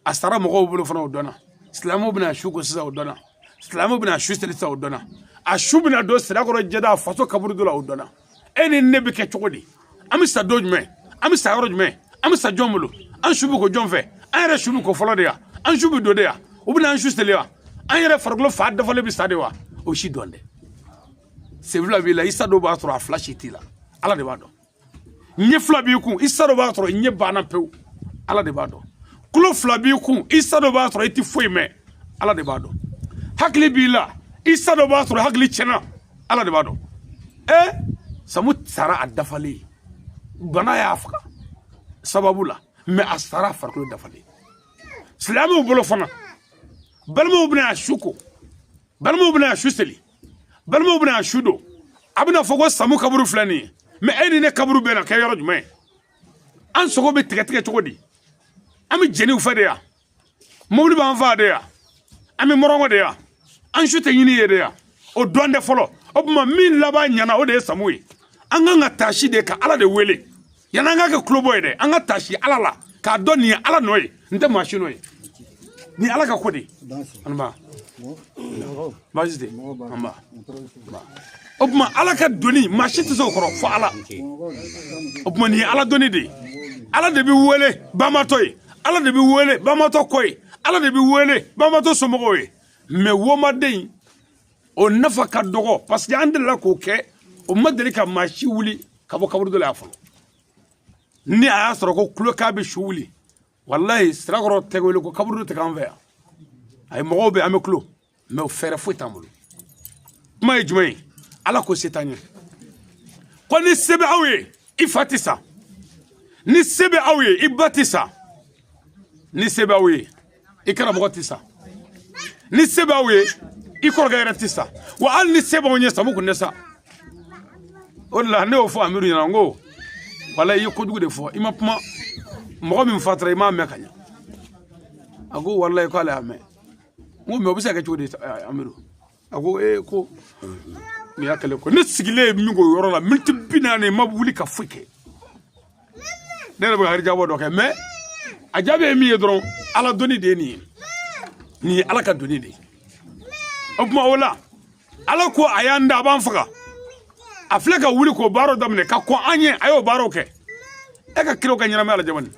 a sara mɔgɔw bolo fana, o dɔnna. Silamɛw bɛna su ko sisan, o dɔnna. Silamɛw bɛna su seli sisan, o dɔnna. A su bɛna don Sirakɔrɔ jɛda a faso kaburudo la, o dɔnna. E ni ne bɛ kɛ cogo di? An bɛ sa don jumɛn? An bɛ sa yɔrɔ jumɛn? An bɛ sa jɔn bolo? An su bɛ ko jɔn fɛ? An yɛrɛ su bɛ ko fɔlɔ de ya? An su bɛ don de ya? U bɛna an su seli wa? An yɛrɛ farikolo fa dafalen bɛ sa de wa? O si dɔn dɛ. Sen fila b'i la, i sa dɔw b'a sɔrɔ a fila si t'i la, Ala de b'a dɔn. Ɲɛ fila b'i kun, i sa dɔ b'a sɔrɔ ɲɛ banna pewu, Ala de b'a dɔn. Tulo fila b'i kun, i sa dɔ b'a sɔrɔ i tɛ foyi mɛn, Ala de b'a dɔn. Hakili b'i la, i sa dɔ b'a sɔrɔ hakili tiɲɛna, Ala de b'a dɔn. Samu sara a dafalen, bana y'a faga sababu la, mais a sara a farikolo dafalen. Silamɛw bolo fana, balimaw bɛna a su ko, balimaw bɛna a su seli, balimaw bɛna a su don. A bɛna fɔ ko Samu kaburu filɛ nin ye, mais e ni ne kaburu bɛna kɛ yɔrɔ jumɛn ye? An sogo bɛ tigɛ tigɛ cogo di? An bɛ jeni u fɛ de yan, mobili b'an fa de yan, an bɛ mɔrɔngɔ de yan, an su tɛ ɲini ye de yan. O dɔn tɛ fɔlɔ. O tuma min laban ɲɛna, o de ye Samu ye. An kan ka taasi de ka Ala de wele yanni an ka kɛ kulobɔ ye dɛ. An ka taasi Ala la k'a dɔn nin ye Ala nɔ ye, n tɛ maa si nɔ ye, nin ye Ala ka ko de ye. An ba baasi tɛ, an ba. O tuma Ala ka doni, maa si tɛ se o kɔrɔ fo Ala. O tuma nin ye Ala doni de ye. Ala de bɛ wele banbatɔ ye, Ala de bɛ wele banbatɔ kɔ ye, Ala de bɛ wele banbatɔ somɔgɔw ye. Mais womaden o nafa ka dɔgɔ, parce que an delila k'o kɛ, o ma deli ka maa si wuli ka bɔ kaburudo la yan fɔlɔ. Ni a y'a sɔrɔ ko kulo k'a bɛ su wuli, walayi Sirakɔrɔ tɛ wele ko kaburudo tɛ k'an fɛ yan. Ayi, mɔgɔw bɛ an bɛ kulo, mais o fɛɛrɛ foyi t'an bolo. Kuma ye jumɛn ye? Ala ko se t'an ye. Ko ni se bɛ aw ye, i fa tɛ sa. Ni se bɛ aw ye, i ba tɛ sa. Ni se bɛ aw ye, i karamɔgɔ tɛ sa. Ni se bɛ aw ye, i kɔrɔkɛ yɛrɛ tɛ sa. Wa hali ni se b'anw ye, Samu kun tɛ sa. O de la ne y'o fɔ Amiru ɲɛna, n ko wala i ye kojugu de fɔ, i ma kuma mɔgɔ min fatura, i m'a mɛn ka ɲɛ. A ko walayi k'ale y'a mɛn. N ko mais o bɛ se ka kɛ cogo di, Amiru? A ko ee, ko nin y'a kɛlɛ ko ne sigilen ye min k'o yɔrɔ la miniti 40, ma wuli ka foyi kɛ. Ne yɛrɛ bɛ ka harijabɔ dɔ kɛ, mais a jaabi ye min ye dɔrɔn, Ala doni de ye nin ye, nin ye Ala ka doni de ye. O tuma o la, Ala ko a y'an da, a b'an faga. A filɛ ka wuli k'o baaraw daminɛ ka kɔn an ɲɛ, a y'o baaraw kɛ. E ka kiraw ka ɲɛnamaya lajɛ bani.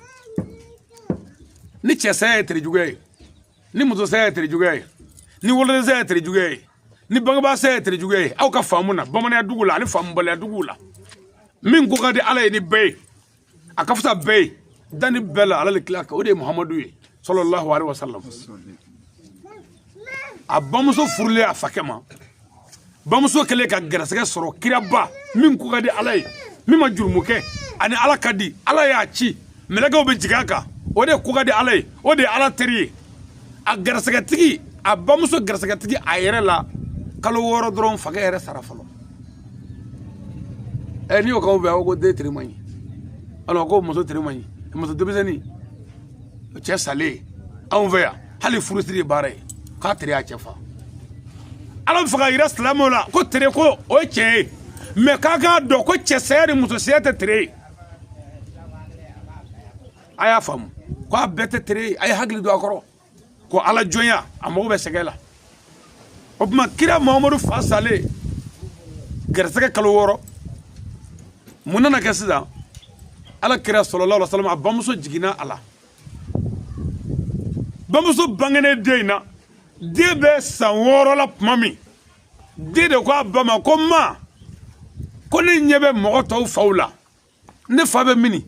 Ni cɛ saya ye terijuguya ye, ni muso saya ye terijuguya ye, ni woloden saya ye terijuguya ye, ni bangebaa saya ye terijuguya ye, aw ka faamu na bamananya dugu la ani faamubaliya duguw la, min ko ka di Ala ye ni bɛɛ ye, a ka fisa bɛɛ ye danni bɛɛ la, Ala le tila o de ye Muhamadu ye sallallahu alaihi wasallam. A bamuso furulen a fakɛ ma, bamuso kɛlen ka gɛrɛsɛgɛ sɔrɔ kiraba min ko ka di Ala ye, min ma jurumu kɛ, ani Ala ka di, Ala y'a ci, mɛlɛkɛw bɛ jigin a kan, o de ko ka di Ala ye, o de ye Ala teri ye. A gɛrɛsɛgɛtigi, a bamuso gɛrɛsɛgɛtigi a yɛrɛ la, kalo 6 dɔrɔn fakɛ yɛrɛ sara fɔlɔ. N'i y'o k'aw fɛ, aw ko den teri man ɲi, alors ko muso teri man ɲi, muso denmisɛnnin cɛ salen anw fɛ yan, hali furusiri ye baara ye k'a teri y'a cɛ fa. Ala bɛ fɛ ka yira silamɛw la ko tere ko o ye tiɲɛ ye, mais k'a k'a dɔn ko cɛ saya ni muso saya tɛ tere ye. A y'a faamu ko a bɛɛ tɛ tere ye, a ye hakili don a kɔrɔ ko Ala jɔnya a mago bɛ sɛgɛn la. O tuma kira Muhamadu fa salen gɛrɛsɛgɛ kalo 6, mun nana kɛ sisan? Ala kira sallallahu alaihi wasallam, a bamuso jiginna a la. Bamuso bangenen den in na, den bɛ san 6 la tuma min, den de ko a ba ma ko ma, ko ne ɲɛ bɛ mɔgɔ tɔw faw la, ne fa bɛ mini?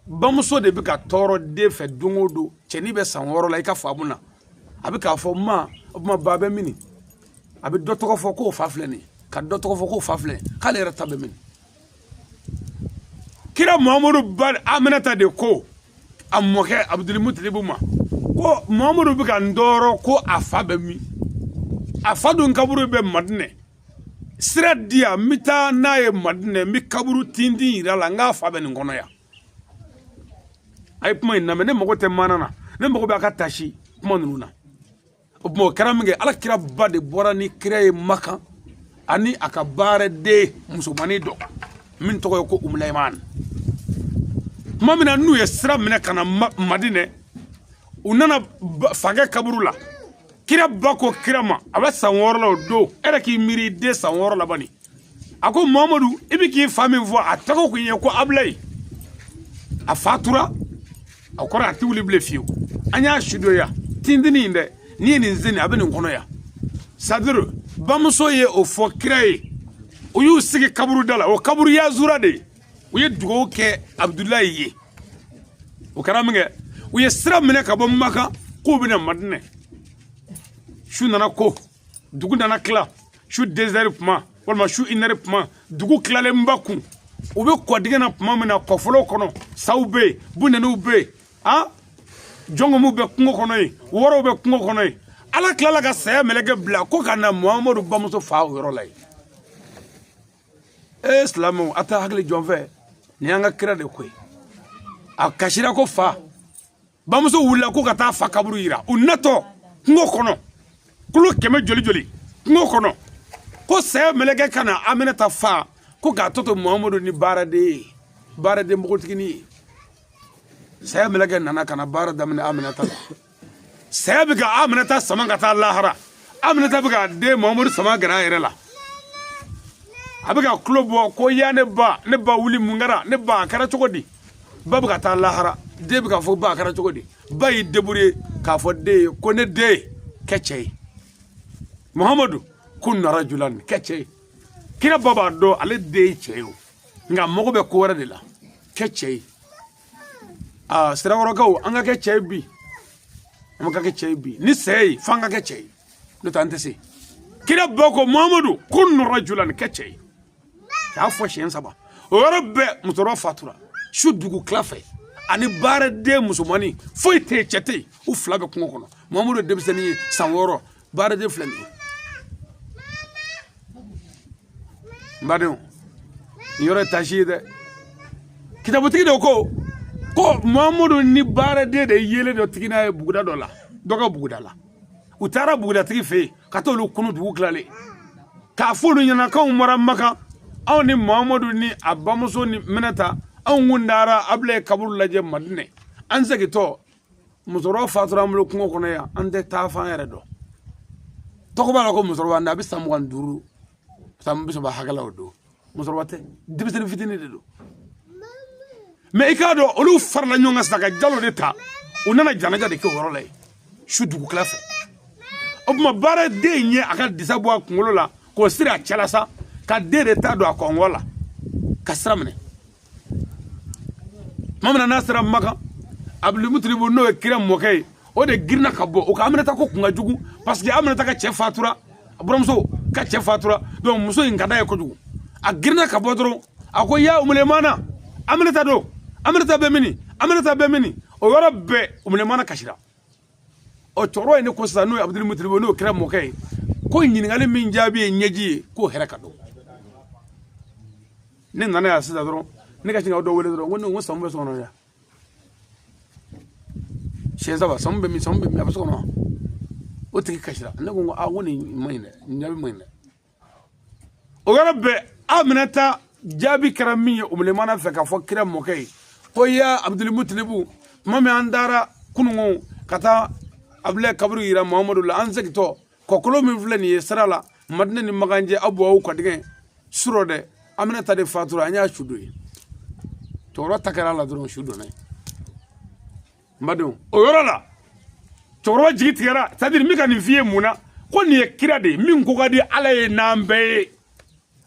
Bamuso de bɛ ka tɔɔrɔ den fɛ don o don. Cɛnin bɛ san 6 la, i ka faamu na, a bɛ k'a fɔ ma, o tuma ba bɛ mini? A bɛ dɔ tɔgɔ fɔ k'o fa filɛ nin ye, ka dɔ tɔgɔ fɔ k'o fa filɛ, k'ale yɛrɛ ta bɛ mini? Kira Muhamadu ba Aminata de ko a mɔkɛ Abuduli Mutilibu ma ko Muhamadu bɛ ka n tɔɔrɔ ko a fa bɛ min? A fa dun kaburu bɛ Madinɛ. Sira di yan, n bɛ taa n'a ye Madinɛ, n bɛ kaburu tintin yira la, n k'a fa bɛ nin kɔnɔ yan. A ye kuma in lamɛn, ne mago tɛ maana na, ne mago bɛ a ka tasi kuma ninnu na. O tuma o kɛra min kɛ, Ala kira ba de bɔra ni kira ye Makan, ani a ka baaraden musomannin dɔ min tɔgɔ ye ko Umulayiman. Tuma min na n'u ye sira minɛ ka na Madinɛ, u nana fakɛ kaburu la. Kira ba ko kira ma, a bɛ san 6 la o don, e yɛrɛ k'i miiri den san 6 la bani. A ko Muhamadu, i bɛ k'i fa min fɔ, a tɔgɔ kun ye ko Abulayi, a fatura, a kɔrɔ a tɛ wuli bilen fiyewu. An y'a su don yan tintinin in dɛ, n'i ye nin sen a bɛ nin kɔnɔ yan. C'est-à-dire bamuso ye o fɔ kira ye. U y'u sigi kaburu da la, o kaburu yazura de ye. U ye dugawu kɛ Abudulayi ye. O kɛra min kɛ, u ye sira minɛ ka bɔ Makan k'u bɛna Madinɛ. Su nana ko, dugu nana tila, su 2 heures tuma walima su 1 heure tuma, dugu tilalenba kun, u bɛ kɔdingɛ na tuma min na, kɔfolo kɔnɔ, saw bɛ yen, bunɛniw bɛ yen, a jɔnkɔmiw bɛ kungo kɔnɔ yen, wɔrɔw bɛ kungo kɔnɔ yen. Ala tilala ka saya mɛlɛkɛ bila ko ka na Muhamadu bamuso fa o yɔrɔ la yen. Ee silamɛw, a tɛ hakili jɔn fɛ, nin y'an ka kira de ko ye. A kasira ko fa bamuso wulila ko ka taa fa kaburu yira. U natɔ kungo kɔnɔ, kulo 100 joli joli kungo kɔnɔ, ko saya mɛlɛkɛ ka na Aminata fa ko k'a tɔ to Muhamadu ni baaraden ye, baaraden npogotiginin ye. Saya mɛlɛkɛ nana ka na baara daminɛ Aminata la. Saya bɛ ka Aminata sama ka taa lahara. Aminata bɛ ka den Muhamadu sama gɛrɛ a yɛrɛ la. A bɛ ka kulo bɔ ko ya ne ba, ne ba wuli, mun kɛra ne ba, a kɛra cogo di? Ba bɛ ka taa lahara, den bɛ ka fɔ ba a kɛra cogo di? Ba y'i débrouiller k'a fɔ den ye ko ne den, kɛ cɛ ye. Muhamadu kun rajulan, kɛ cɛ ye. Kira ba b'a dɔn ale den ye cɛ ye o, nka mago bɛ ko wɛrɛ de la, kɛ cɛ ye. Aa Sirakɔrɔkaw, an ka kɛ cɛ ye bi, an ka kɛ cɛ ye bi. Ni saya ye, f'an ka kɛ cɛ ye, n'o tɛ an tɛ se. Kira ba ko Muhamadu kun rajulan, kɛ cɛ ye. K'a fɔ siɲɛ 3. O yɔrɔ bɛɛ musokɔrɔba fatura su dugu tila fɛ, ani baaraden musomannin foyi tɛ yen, cɛ tɛ yen, u fila bɛ kungo kɔnɔ. Muhamadu ye denmisɛnnin ye, san 6, baaraden filɛ nin ye. N badenw, nin yɔrɔ ye taasi ye dɛ. Kitabutigi de ko ko Muhamadu ni baaraden de ye yeelen dɔ tigi n'a ye buguda dɔ la, dɔ ka buguda la. U taara bugudatigi fɛ yen ka t'olu kunu dugu tilalen, k'a fɔ olu ɲɛna k'anw bɔra Makan, anw ni Muhamadu ni a bamuso ni Minɛta, anw kun taara Abulaye kaburu lajɛ Madinɛ. An segintɔ, musokɔrɔba fatura an bolo kungo kɔnɔ yan, an tɛ taa fan yɛrɛ dɔn. Tɔgɔ b'a la ko musokɔrɔba, a bɛ san 25, san 30 hakɛ la o don. Musokɔrɔba tɛ, denmisɛnnin fitinin de don. Mɛ i k'a dɔn, olu farala ɲɔgɔn kan sisan ka jalo de ta, u nana janaja de kɛ o yɔrɔ la yen su dugukila fɛ. O tuma baaraden in ye a ka disa bɔ a kunkolo la k'o siri a cɛla sa, ka den de ta don a kɔngɔ la ka sira minɛ. Tuma min na n'a sera Makan, Abudulmutalibu n'o ye kira mɔkɛ ye, o de girinna ka bɔ o ka Aminata ko kun ka jugu, parce que Aminata ka cɛ fatura, a buramuso ka cɛ fatura, donc muso in ka d'a ye kojugu. A girinna ka bɔ dɔrɔn, a ko ya Umulemana, Aminata don, Aminata bɛ mini, Aminata bɛ mini. O yɔrɔ bɛɛ Umulemana kasira. Ɔ cɛkɔrɔba in de ko sisan, n'o ye Abudulmutalibu, n'o kira mɔkɛ ye, ko ɲininkali min jaabi ye ɲɛji ye, k'o hɛrɛ ka dɔn. Ne nana yan sisan dɔrɔn, ne ka sin ka dɔ wele dɔrɔn, ko ne ko Samu bɛ so kɔnɔ yan siɲɛ 3, Samu bɛ min, Samu bɛ min, a bɛ so kɔnɔ wa? O tigi kasira. Ne ko aa, ko nin man ɲi dɛ, nin jaabi man ɲi dɛ. O yɔrɔ bɛɛ Aminata jaabi kɛra min ye Umulemana fɛ k'a fɔ kira mɔkɛ ye ko ya Abudulmutalibu, tuma min an taara kununko ka taa Abulaye kaburu yira Muhamadu la, an segintɔ kɔkolo min filɛ nin ye sira la Madinɛ ni Makan cɛ, aw bɔ aw kɔdigɛ surɔ dɛ, Aminata de fatura, an y'a su don ye. Cɛkɔrɔba ta kɛra a la dɔrɔn, su donna ye. N badenw, o yɔrɔ la cɛkɔrɔba jigi tigɛra. C'est à dire n bɛ ka nin f'i ye mun na? Ko nin ye kira de ye min ko ka di Ala ye n'an bɛɛ ye.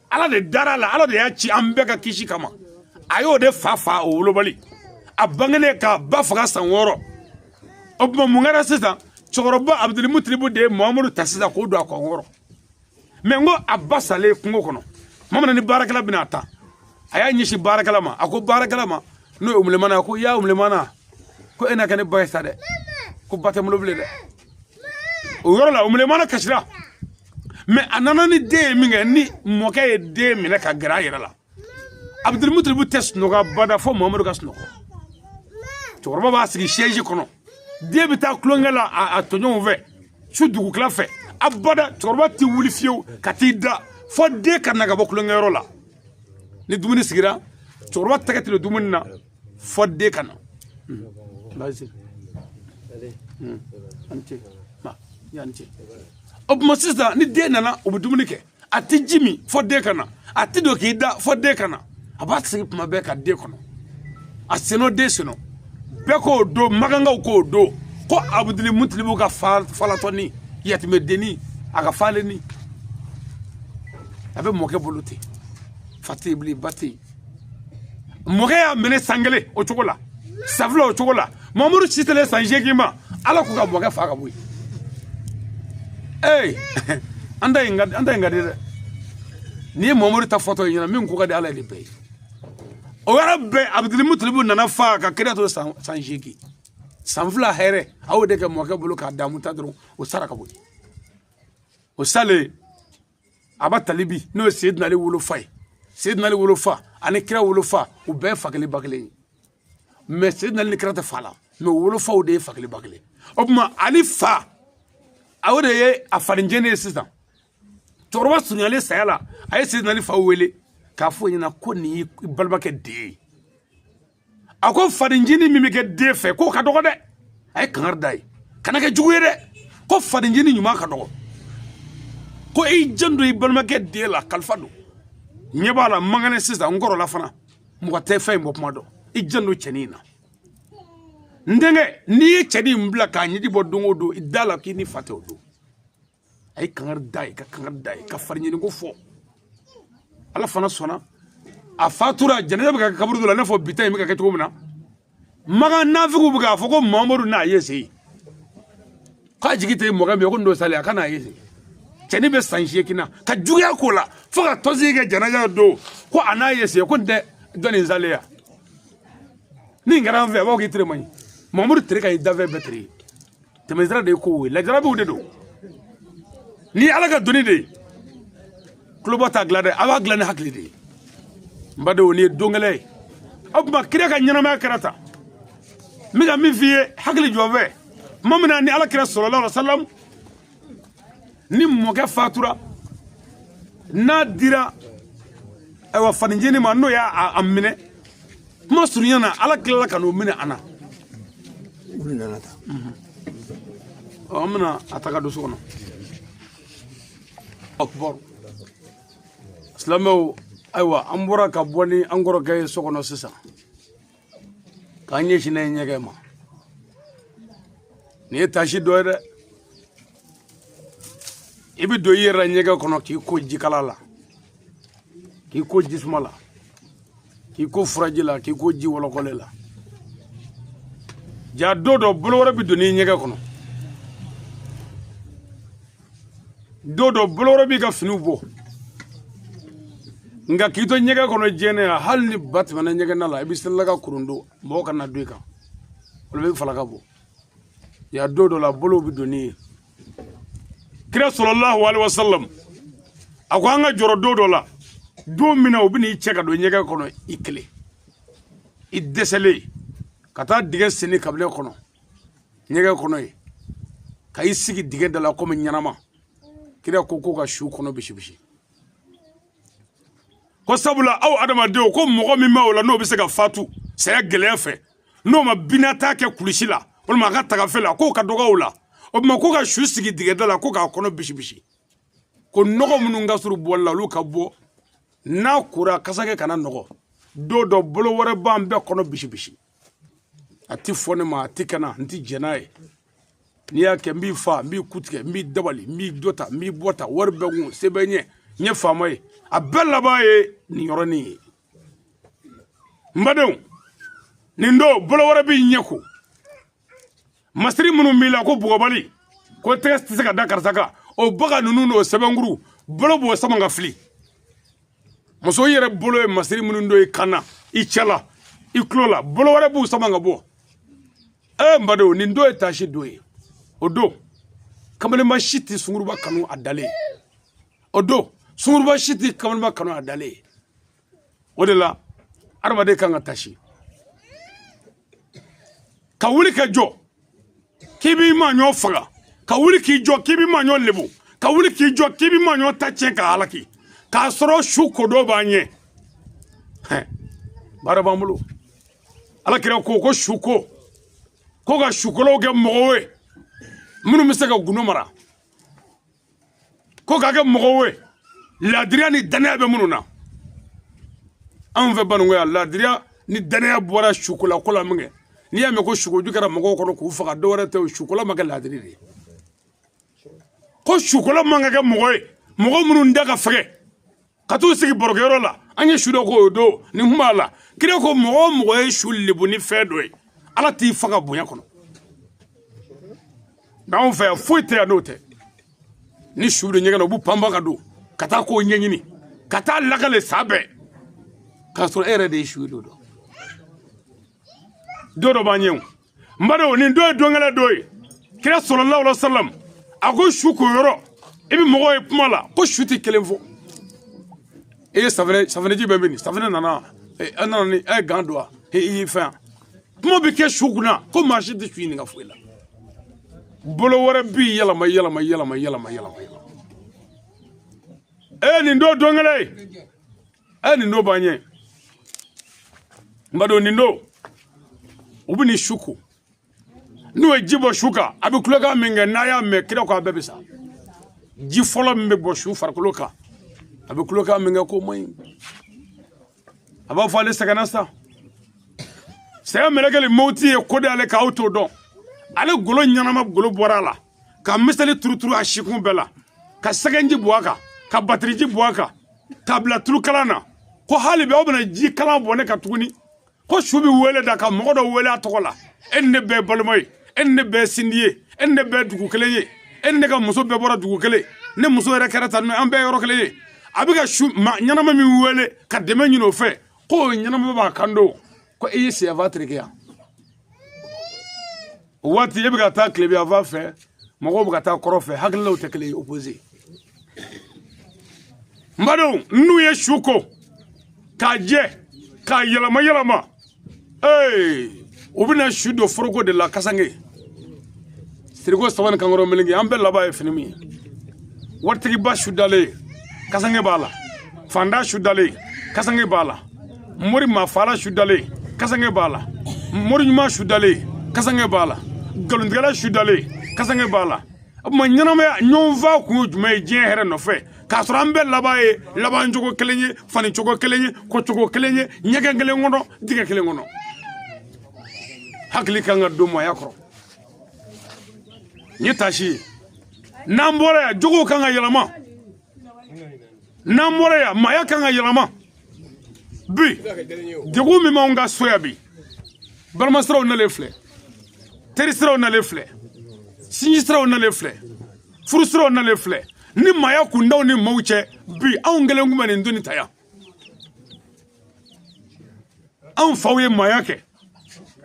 Ala de dara a la, Ala de y'a ci an bɛɛ ka kisi kama. A y'o de fa fa o wolobali, a bangenen ka ba faga san 6. O tuma mun kɛra sisan? Cɛkɔrɔba Abudulmutalibu de ye Muhamadu ta sisan k'o don a kɔnkɔrɔ. Mɛ n ko a ba salen kungo kɔnɔ, tuma min na ni baarakɛla bɛna a ta, a y'a ɲɛsin baarakɛla ma, a ko baarakɛla ma n'o ye Umulemana, ko ya Umulemana, ko e na kɛ ne ba ye sa dɛ, ko ba tɛ n bolo bilen dɛ. O yɔrɔ la Umulemana kasira. Mɛ a nana ni den ye min kɛ, ni mɔkɛ ye den minɛ ka gɛrɛ a yɛrɛ la. Abudulmutalibu tɛ sunɔgɔ abada fo Muhamadu ka sunɔgɔ. Cɛkɔrɔba b'a sigi siège kɔnɔ, den bɛ taa tulonkɛ la a tɔɲɔgɔnw fɛ su dugukila fɛ, abada cɛkɔrɔba tɛ wuli fiyewu ka t'i da fo den ka na ka bɔ tulonkɛyɔrɔ la. Ni dumuni sigira, cɛkɔrɔba tɛgɛ tɛ don dumuni na fo den ka na. O tuma sisan ni den nana, u bɛ dumuni kɛ, a tɛ ji min fo den ka na, a tɛ don k'i da fo den ka na. A b'a sigi tuma bɛɛ ka den kɔnɔ, a senɔ den senɔ bɛɛ k'o don. Makankaw k'o don ko Abudulmutalibu ka falatɔni, yatimɛdenni, a ka falenni, a bɛ mɔkɛ bolo ten, fa tɛ yen bilen, ba tɛ yen. Mɔkɛ y'a minɛ san 1 o cogo la, san 2 o cogo la. Mamadu si selen san 8 ma, Ala ko ka mɔkɛ fa ka bɔ yen. Ee, an ta in ka an ta in ka di dɛ. N'i ye Mamadu ta fɔtɔ ye ɲɛna, min ko ka di Ala ye nin bɛɛ ye. O yɔrɔ bɛɛ, Abuduli Mutalibu nana fa ka kira to san 8, san 2 hɛrɛ, a y'o de kɛ mɔkɛ bolo k'a damu ta dɔrɔn, o sara ka bɔ yen. O salen, Aba Talibi, n'o ye Seyidina Ali wolofa ye, Seyidina Ali wolofa ani kira wolofa, u bɛɛ ye fa kelen ba kelen ye. Mɛ Seyidina Ali ni kira tɛ fa la, mɛ o wolofaw de ye fa kelen ba kelen. O tuma Ali fa, o de ye a fanicɛnin ye. Sisan cɛkɔrɔba surunyalen saya la, a ye Seyidina Ali fa wele k'a fɔ o ɲɛna ko nin y'i balimakɛ den ye. A ko fanicinin min bɛ kɛ den fɛ, k'o ka dɔgɔ dɛ. A ye kangari da ye, kana kɛ jugu ye dɛ, ko fanicinin ɲuman ka dɔgɔ, ko i janto i balimakɛ den la, kalifa don. Ɲɛ b'a la, man kɛnɛ sisan, n kɔrɔla fana, mɔgɔ tɛ fɛn in bɔ kuma dɔn. I janto cɛnin in na, n denkɛ. N'i ye cɛnin in bila k'a ɲɛji bɔ don o don, i da la k'i ni fa tɛ o don. A ye kangari da ye, ka kangari da ye, ka fari ko fɔ. Ala fana sɔnna, a fatura, jɛnɛja bɛ ka kɛ kaburu dɔ la, i n'a fɔ bi ta in bɛ ka kɛ cogo min na. Makan nafigiw bɛ k'a fɔ ko Mamadu n'a ye sen k'a jigi tɛ mɔgɔ min ye, ko nin don sale, a ka n'a ye sen. Cɛnin bɛ san 8 na, ka juguya k'o la fo ka tɔnsigi kɛ jɛnɛja don, ko a n'a ye sen, ko nin tɛ dɔ nin sale ya. Ni nin kɛra an fɛ, a b'a fɔ k'i tere man ɲi. Mamadu tere ka ɲi dafɛn bɛɛ tere ye. Tɛmɛsira de ye kow ye, lajarabiw de don. Ni Ala ka doni de ye, tuloba t'a dilan dɛ, a b'a dilan ni hakili de ye. N badenw, nin ye don gɛlɛn ye. O tuma kira ka ɲɛnamaya kɛra tan. N bɛ ka min f'i ye, hakili jɔ fɛ tuma min na ni Ala kira sallallahu alaihi wasallam ni mɔkɛ fatura, n'a dira ayiwa fanicinin ma, n'o y'a minɛ, kuma surunya na, Ala tilala ka n'o minɛ a na. Olu nana ta. An bɛna a ta ka don so kɔnɔ. Akubaru silamɛw, ayiwa, an bɔra ka bɔ ni an kɔrɔkɛ ye so kɔnɔ sisan, k'an ɲɛsin n'a ye ɲɛgɛn ma. Nin ye taasi dɔ ye dɛ. I bɛ don i yɛrɛ la ɲɛgɛn kɔnɔ, k'i ko jikala la, k'i ko jisuma la, k'i ko furaji la, k'i ko ji wɔlɔkɔlen la. Ja don dɔ, bolo wɛrɛ bɛ don n'i ɲɛgɛn kɔnɔ. Don dɔ, bolo wɛrɛ b'i ka finiw bɔ. Nka k'i to ɲɛgɛn kɔnɔ jɛnɛ la, hali ni ba tɛmɛna ɲɛgɛn na la, i bɛ selila ka kurun don, mɔgɔ kana don i kan, olu bɛ falaka bɔ. Ya don dɔ la, bolow bɛ don n'i ye. Kira sallallahu alaihi wasallam a ko an ka jɔrɔ don dɔ la, don min na u bɛ n'i cɛ ka don ɲɛgɛn kɔnɔ, i kelen, i dɛsɛlen, ka taa dingɛ senni kabinɛ kɔnɔ, ɲɛgɛn kɔnɔ yen, ka i sigi dingɛ da la komi ɲɛnama. Kira ko ko ka su kɔnɔ bisibisi, ko sabula aw adamadenw, ko mɔgɔ min b'aw la n'o bɛ se ka fatu saya gɛlɛya fɛ, n'o ma binata kɛ kulisi la walima a ka tagafe la, k'o ka dɔgɔ aw la. O tuma ko ka su sigi dingɛ da la, ko k'a kɔnɔ bisibisi, ko nɔgɔ minnu ka surun bɔli la, olu ka bɔ. N'a kora, kasakɛ kana nɔgɔ. Don dɔ, bolo wɛrɛ b'an bɛɛ kɔnɔ bisibisi. A ti fɔ ne ma, a ti kana, n ti jɛn n'a ye. N'i y'a kɛ, n b'i fa, n b'i kutigɛ, n b'i dabali, n b'i dɔ ta, n b'i bɔ ta, wari bɛ n kun, se bɛ n ɲɛ, n ye faama ye. A bɛɛ laban ye nin yɔrɔnin ye. N badenw, nin don, bolo wɛrɛ b'i ɲɛ ko masiri minnu b'i la, ko bugɔbali, ko tɛgɛ tɛ se ka da karisa kan, o baga ninnu n'o sɛbɛnkuru, bolo b'o sama ka fili. Muso yɛrɛ bolo ye masiri minnu don i kan na, i cɛ la, i tulo la, bolo wɛrɛ b'u sama ka bɔ. Ee, n badenw, nin don ye taasi don ye. O don, kamalenba si tɛ sunguruba kanu a dalen. O don, sunguruba si tɛ kamalenba kanu a dalen. O de la adamaden kan ka taasi, ka wuli ka jɔ k'i b'i maaɲɔ faga, ka wuli k'i jɔ k'i b'i maaɲɔ lebu, ka wuli k'i jɔ k'i b'i maaɲɔ ta tiɲɛ k'a halaki, k'a sɔrɔ su ko dɔ b'an ɲɛ. Baara b'an bolo. Ala kira ko ko su ko ko ka sukolaw kɛ mɔgɔw ye minnu bɛ se ka gundo mara, ko k'a kɛ mɔgɔw ye laadiriya ni danaya bɛ minnu na. Anw fɛ Banunkɔ yan, laadiriya ni danaya bɔra sukola ko la min kɛ, n'i y'a mɛn ko sukoju kɛra mɔgɔw kɔnɔ k'u faga, dɔwɛrɛ tɛ, o sukola ma kɛ laadiri de ye. Ko sukola man ka kɛ mɔgɔ ye, mɔgɔ minnu da ka fɛgɛ ka t'u sigi barokɛyɔrɔ la. An ye su dɔ k'o don nin kun b'a la. Kira ko mɔgɔ o mɔgɔ ye su lebu ni fɛn dɔ ye, Ala t'i faga bonya kɔnɔ. Nka anw fɛ yan, foyi tɛ yan n'o tɛ. Ni su bɛ ɲɛgɛn na, u b'u panpan ka don ka taa kow ɲɛɲini, ka taa lakale sa bɛɛ, k'a sɔrɔ e yɛrɛ de ye su ye. Don dɔ don dɔ b'an ɲɛ o. N badenw, nin don ye don gɛlɛn dɔ ye. Kira sallallahu alaihi wasallam a ko su ko yɔrɔ, i bɛ mɔgɔw ye kuma la ko su tɛ kelen fɔ. E ye safunɛ, safunɛji bɛ min, safunɛ nana, e nana ni e ye gant don wa, e y'i fɛn. Kuma bɛ kɛ su kunna ko maa si tɛ su ɲininka foyi la. Bolo wɛrɛ b'i yɛlɛma yɛlɛma yɛlɛma yɛlɛma yɛlɛma yɛlɛma. E nin don don kelen ye, e nin don b'an ɲɛ. N badenw, nin don u bɛ nin su ko, n'u ye ji bɔ su kan, a bɛ kulokan min kɛ, n'a y'a mɛn, kira ko a bɛɛ bɛ sa. Ji fɔlɔ min bɛ bɔ su farikolo kan, a bɛ kulokan min kɛ k'o man ɲi, a b'a fɔ ale sɛgɛnna sa. Saya mɛlɛkɛli mawuti ye ko d'ale k'aw t'o dɔn. Ale golo ɲɛnama, golo bɔra a la ka misali turuturu a sikun bɛɛ la, ka sɛgɛnji bɔ a kan, ka batiriji bɔ a kan, k'a bila tulukalan na, ko hali bi aw bɛna ji kalan bɔ ne kan tuguni. Ko su bɛ wele da ka mɔgɔ dɔ wele a tɔgɔ la: e ni ne bɛɛ ye balima ye, e ni ne bɛɛ ye sindi ye, e ni ne bɛɛ ye dugu kelen ye, e ni ne ka muso bɛɛ bɔra dugu kelen, ne muso yɛrɛ kɛra tan, an bɛɛ ye yɔrɔ kelen ye. A bɛ ka su ɲɛnama min wele ka dɛmɛ ɲini o fɛ, k'o ɲɛnama b'a kan don ko e ye siyɛfa tereke yan. O waati e bɛ ka taa tilebiyanfan fɛ, mɔgɔw bɛ ka taa kɔrɔn fɛ, hakililaw tɛ kelen ye, opposé. N badenw, n'u ye su ko k'a jɛ k'a yɛlɛma yɛlɛma, ee u bɛna su don foroko de la, kasange siriko saba ni kankɔrɔ meleke. An bɛɛ laban ye fini min ye, waritigiba su dalen kasange b'a la, fanda su dalen kasange b'a la, mori maafala su dalen kasange b'a la, mori ɲuman su dalen kasange b'a la, nkalontigɛla su dalen kasange b'a la. O tuma ɲɛnamaya ɲɔgɔnfa kun ye jumɛn ye diɲɛ hɛrɛ nɔfɛ, k'a sɔrɔ an bɛɛ laban ye laban cogo kelen ye, fani cogo kelen ye, ko cogo kelen ye, ɲɛgɛn kelen kɔnɔ, dingɛ kelen kɔnɔ? Hakili kan ka don maaya kɔrɔ. N ye taasi ye. N'an bɔra yan, jogow kan ka yɛlɛma. N'an bɔra yan, maaya kan ka yɛlɛma. Bi degun min b'anw ka so yan bi, balimasiraw nalen filɛ, terisiraw nalen filɛ, sinjisiraw nalen filɛ, furusiraw nalen filɛ, ni maaya kundaw ni maaw cɛ. Bi anw kelen kun bɛ nin doni ta yan. Anw faw ye maaya kɛ,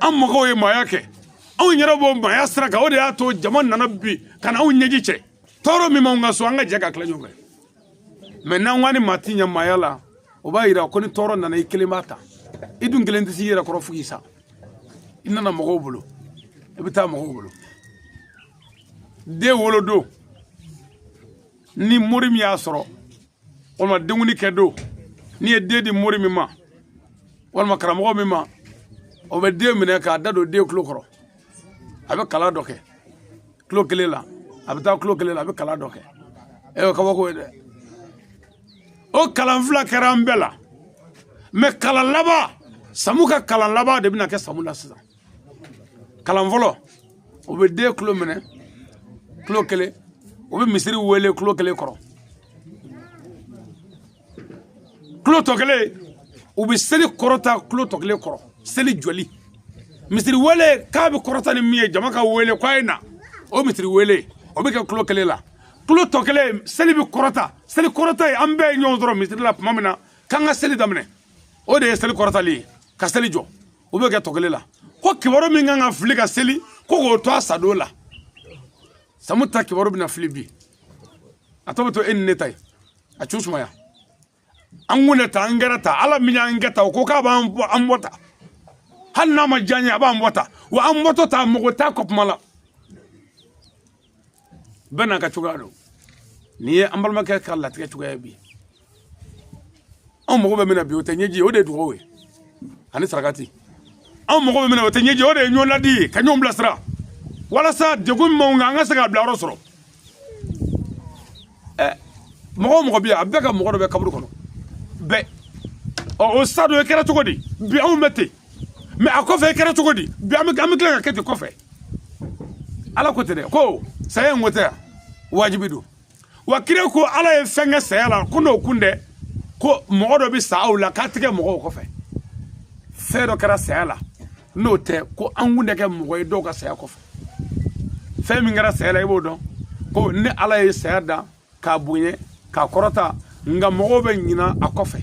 an mɔgɔw ye maaya kɛ, anw yɛrɛ b'o maaya sira kan. O de y'a to jama nana bi ka na anw ɲɛji cɛ. Tɔɔrɔ min b'anw ka so, an ka jɛ ka tila ɲɔgɔn fɛ. Mɛ n'an ko ni maa ti ɲɛ maaya la, o b'a yira ko ni tɔɔrɔ nana, i kelen b'a ta. I dun kelen tɛ s'i yɛrɛ kɔrɔ fo k'i sa. I nana mɔgɔw bolo, i bɛ taa mɔgɔw bolo. Den wolodon, ni mori min y'a sɔrɔ, walima denkundi kɛ don, n'i ye den di mori min ma walima karamɔgɔ min ma, o bɛ den minɛ k'a da don den tulo kɔrɔ, a bɛ kalan dɔ kɛ tulo kelen la, a bɛ taa tulo kelen la, a bɛ kalan dɔ kɛ. E o kabako ye dɛ. O kalan fila kɛra an bɛɛ la, mɛ kalan laban, Samu ka kalan laban de bɛna kɛ Samu la sisan. Kalan fɔlɔ, o bɛ den tulo minɛ tulo kelen, o bɛ misiri wele tulo kelen kɔrɔ. Tulo tɔ kelen, u bɛ seli kɔrɔta tulo tɔ kelen kɔrɔ, seli jɔli. Misiri wele k'a bɛ kɔrɔta ni min ye, jama ka wele k'a ye na, o misiri wele o bɛ kɛ tulo kelen la. Tulo tɔ kelen, seli bɛ kɔrɔta. Seli kɔrɔta ye, an bɛɛ ye ɲɔgɔn sɔrɔ misiri la tuma min na k'an ka seli daminɛ, o de ye seli kɔrɔtali ye, ka seli jɔ. O bɛ kɛ tɔ kelen la. Ko kibaru min kan ka fili ka seli, ko k'o to a sadon la. Samu ta kibaru bɛna fili bi, a tɔ bɛ to e ni ne ta ye. A cu sumaya, an kun ne ta, an kɛra ta. Ala min y'an kɛ ta, o ko k'a b'an bɔ, an bɔ ta. Hali n'a ma diya n ye, a b'an bɔ ta. Wa an bɔtɔ ta, mɔgɔ t'a kɔ kuma la. Bɛɛ n'a ka cogoya don. Nin ye an balimakɛ ka latigɛ cogoya ye bi. Anw mago bɛ min na bi, o tɛ ɲɛji ye, o de ye dugawu ye ani sarakati. Anw mago bɛ min na, o tɛ ɲɛji ye, o de ye ɲɔgɔn ladi ye, ka ɲɔgɔn bilasira walasa degun min b'anw kan, an ka se k'a bila yɔrɔ sɔrɔ. Ɛ mɔgɔ o mɔgɔ bɛ yan, a bɛɛ ka mɔgɔ dɔ bɛ kaburu kɔnɔ bɛɛ. Ɔ o sa dɔ, e kɛra cogo di? Bi anw bɛ ten, mɛ a kɔfɛ e kɛra cogo di? Bi an bɛ tila ka kɛ ten kɔfɛ. Ala ko ten dɛ, ko saya in ko tɛ yan, wajibi don. Wa kira ko Ala ye fɛn kɛ saya la, ko n'o kun dɛ, ko mɔgɔ dɔ bɛ sa aw la k'a tigɛ mɔgɔw kɔfɛ. Fɛn dɔ kɛra saya la, n'o tɛ ko an kun tɛ kɛ mɔgɔ ye dɔw ka saya kɔfɛ. Fɛn min kɛra saya la, i b'o dɔn ko ni Ala ye saya dan. k'a bonya k'a kɔrɔta, nka mɔgɔw bɛ ɲina a kɔfɛ.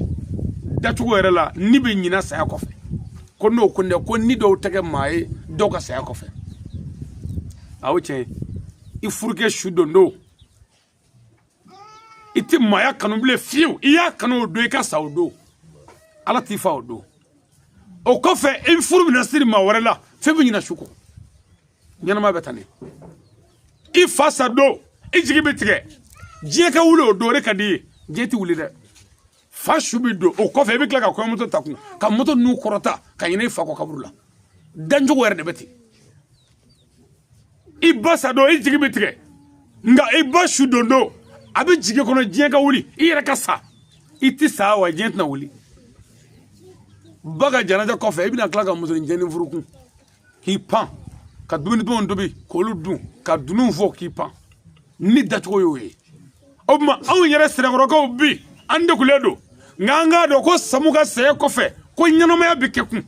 Dacogo yɛrɛ la, ni bɛ ɲina saya kɔfɛ. Ko n'o ko dɛ, ko ni dɔw tɛ kɛ maa ye dɔw ka saya kɔfɛ. A o tiɲɛ ye. I furukɛ su don don, i tɛ maaya kanu bilen fiyewu. I y'a kanu o don, i ka sa o don, Ala t'i fa o don. O kɔfɛ, i furu bɛna siri maa wɛrɛ la, fɛn bɛ ɲina su kɔ. Ɲɛnama bɛ tan de. I fa sa don, i jigi bɛ tigɛ. Diɲɛ ka wuli o don, o de ka di i ye. Diɲɛ tɛ wuli dɛ. Fa su bɛ don, o kɔfɛ i bɛ tila ka kɔɲɔmuso ta kun ka moto ninnu kɔrɔta ka ɲinɛ i fa kɔ kaburu la. Dancogo yɛrɛ de bɛ ten. I ba sa don, i jigi bɛ tigɛ, nka i ba su don don, a bɛ jigin kɔnɔ diɲɛ ka wuli, i yɛrɛ ka sa. I tɛ sa wa, diɲɛ tɛna wuli. Ba ka janaja kɔfɛ, i bɛna tila ka musonin jɛni furu kun k'i pan ka dumuni dumanw tobi k'olu dun ka dununw fɔ k'i pan. Ni dacogo y'o ye. O tuma, anw yɛrɛ Sɛnɛkɔrɔkaw bi, an degulen don, nka an k'a dɔn ko Samu ka saya kɔfɛ, ko ɲɛnamaya bɛ kɛ kun.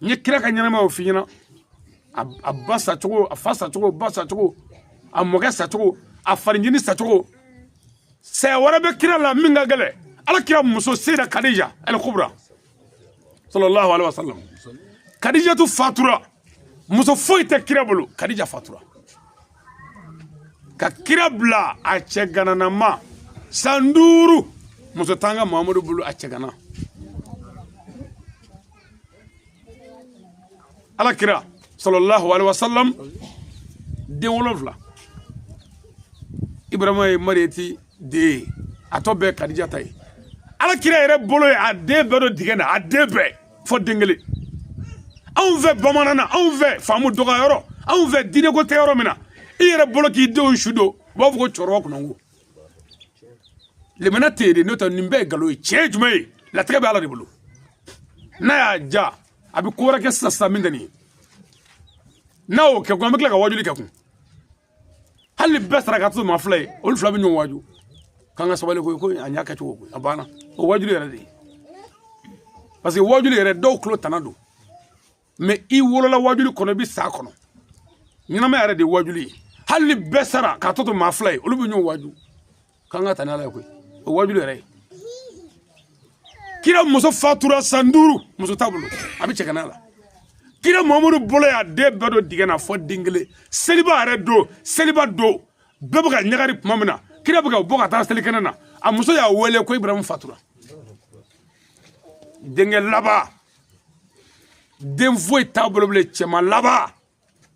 N ye kira ka ɲɛnamayaw f'i ɲɛna, a ba sacogo, a fa sacogo, ba sacogo, a mɔkɛ sacogo, a farinjini sacogo. Saya wɛrɛ bɛ kira la min ka gɛlɛn. Ala kira muso Seyida Kadija El Kubra sallallahu alaihi wasallam, Kadijatu fatura. Muso foyi tɛ kira bolo, Kadija fatura ka kira bila a cɛ gananama san 5. Muso t'an ka Muhamadu bolo, a cɛ gana. Ala kira sallallahu alaihi wasallam den 7. Ibrahima ye Mariyeti den ye, a tɔ bɛɛ Kadija ta ye. Ala kira yɛrɛ bolo ye a den bɛɛ don dingɛ na, a den bɛɛ fɔ den kelen. Anw fɛ bamanan na, anw fɛ faamu dɔgɔyɔrɔ, anw fɛ diinɛko tɛ yɔrɔ min na, i yɛrɛ bolo k'i denw su don, u b'a fɔ ko cɛkɔrɔba kunnango. Limana tɛ yen de, n'o tɛ nin bɛɛ ye nkalon ye. Tiɲɛ ye jumɛn ye? Latigɛ bɛ Ala de bolo. N'a y'a ja, a bɛ ko wɛrɛ kɛ sisan sisan min tɛ nin ye. N'a y'o kɛ kun, an bɛ tila ka wajuli kɛ kun. Hali ni bɛɛ sara ka to maa fila ye, olu fila bɛ ɲɔgɔn waju k'an ka sabali koyi, ko a ɲa kɛcogo koyi, a banna. O wajuli yɛrɛ de ye, parce que wajuli yɛrɛ dɔw tulo tana don, mais i wolola wajuli kɔnɔ, i bɛ sa kɔnɔ. Ɲɛnamaya yɛrɛ de ye wajuli ye. Hali ni bɛɛ sara k'a tɔ to maa fila ye, olu bɛ ɲɔgɔn waju k'an ka taa n'Ala ye koyi. O wajuli yɛrɛ ye. Kira muso fatura san 5, muso t'a bolo, a bɛ cɛ ka n'a la. Kira Muhamadu bolo y'a den bɛɛ don dingɛ na fɔ den kelen. Seliba yɛrɛ don, seliba don, bɛɛ bɛ ka ɲagari tuma min na, kira bɛ ka bɔ ka taa selikɛnɛ na, a muso y'a wele ko Ibrahima fatura. Denkɛ laban, den foyi t'a bolo bilen, cɛman laban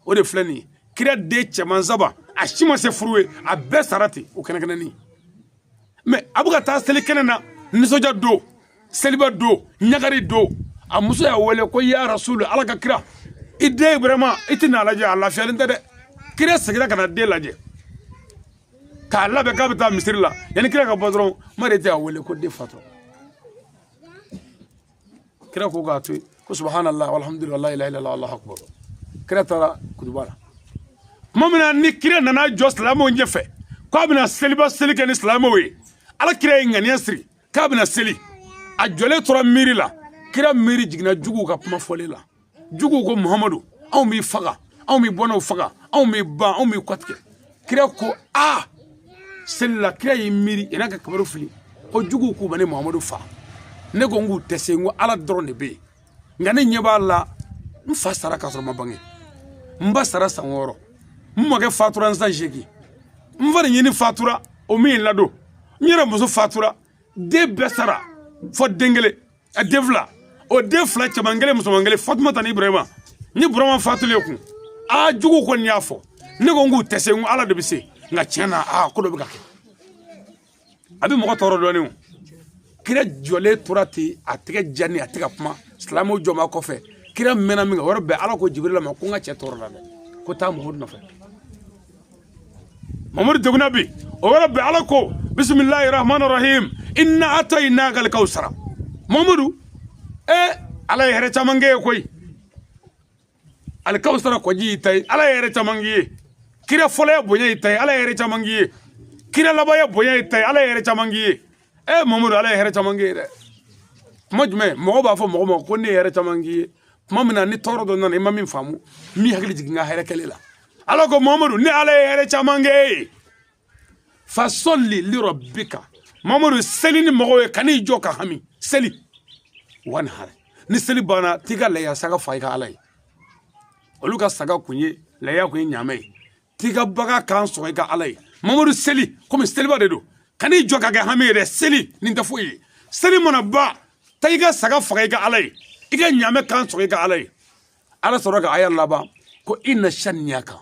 o de filɛ nin ye. Kira den cɛman 3, a si ma se furu ye, a bɛɛ sara ten o kɛnɛkɛnɛnin. Mais a bɛ ka taa selikɛnɛ na, nisɔndiya don, seliba don, ɲagari don, a muso y'a wele ko ya Rasulu, Ala ka kira, i den Ibrahima, i tɛ n'a lajɛ, a lafiyalen tɛ dɛ. Kira seginna ka na den lajɛ k'a labɛn k'a bɛ taa misiri la. Yanni kira ka bɔ dɔrɔn, Mari tɛ y'a wele ko den fatura. Kira ko k'a to yen, ko subhanallah walhamdulillah la ilaha illallah allahu akbar. Kira taara kutuba la. Tuma min na ni kira nana jɔ silamɛw ɲɛfɛ k'a bɛna seliba seli kɛ ni silamɛw ye, Ala kira ye ŋaniya siri k'a bɛna seli. A jɔlen tora miiri la. Kira miiri jiginna juguw ka kuma fɔlen la. Juguw ko Muhamadu, anw b'i faga, anw b'i bɔnnaw faga, anw b'i ban, anw b'i kɔtigɛ. Kira ko aa, seli la kira y'i miiri yan'a ka kaburu fili, ko juguw k'u bɛ ne Muhamadu fa. Ne ko n k'u tɛ se, n ko Ala dɔrɔn de bɛ yen. Nka ne ɲɛ b'a la, n fa sara k'a sɔrɔ n ma bange, n ba sara san 6, n mɔkɛ fatura n san 8, n fa ɲini fatura o min ye n ladon, n yɛrɛ muso fatura, den bɛɛ sara fɔ den kelen, a den fila, o den fila cɛman kelen musoman kelen, Fatumata ni Ibrahima. Ni Burama fatulen kun, aa juguw kɔni y'a fɔ, ne ko n k'u tɛ se, n ko Ala de bɛ se. Nka tiɲɛ na, aa ko dɔ bɛ ka kɛ, a bɛ mɔgɔ tɔɔrɔ dɔɔnin. O kira jɔlen tora ten, a tɛgɛ jani, a tɛ ka kuma, silamɛw jɔ b'a kɔfɛ. Kira mɛnna min kɛ, o yɔrɔ bɛɛ Ala ko Jibirila ma ko n ka cɛ tɔɔrɔ la dɛ, ko taa Mamadu nɔfɛ. Mamadu degunna bi, o yɔrɔ bɛɛ Ala ko bisimilahi rahmani rahim inna atainaka alkawsara. Mamadu, Ala ye hɛrɛ caman kɛ ye koyi. Alikawusara kɔji y'i ta ye, Ala ye hɛrɛ caman k'i ye. Kira fɔlɔya bonya y'i ta ye, Ala ye hɛrɛ caman k'i ye. Kira labanya bonya y'i ta ye, Ala ye hɛrɛ caman k'i ye. Mamadu, Ala ye hɛrɛ caman k'i ye dɛ. Kuma jumɛn mɔgɔ b'a fɔ mɔgɔ ma ko ne ye hɛrɛ caman k'i ye? Tuma min na ni tɔɔrɔ dɔ nana, i ma min faamu, n b'i hakili jigin n ka hɛrɛ kɛlen la. Ala ko Mamadu, ne Ala ye hɛrɛ caman k'e ye. Fasolli lirabbika, Mamadu seli ni mɔgɔw ye, kan'i jɔ ka hami, seli wanhar. Ni seli banna, t'i ka laya saga fa i ka Ala ye. Olu ka saga kun ye laya kun ye ɲaamɛ ye. T'i ka bagan kan sɔgɔ i ka Ala ye. Mamadu seli komi seliba de don, kan'i jɔ ka kɛ hami ye dɛ, seli nin tɛ foyi ye. Seli mana ban, taa i ka saga faga i ka Ala ye, i ka ɲaamɛ kan sɔgɔ i ka Ala ye. Ala sɔrɔ ka aya laban ko inna shaniyaka,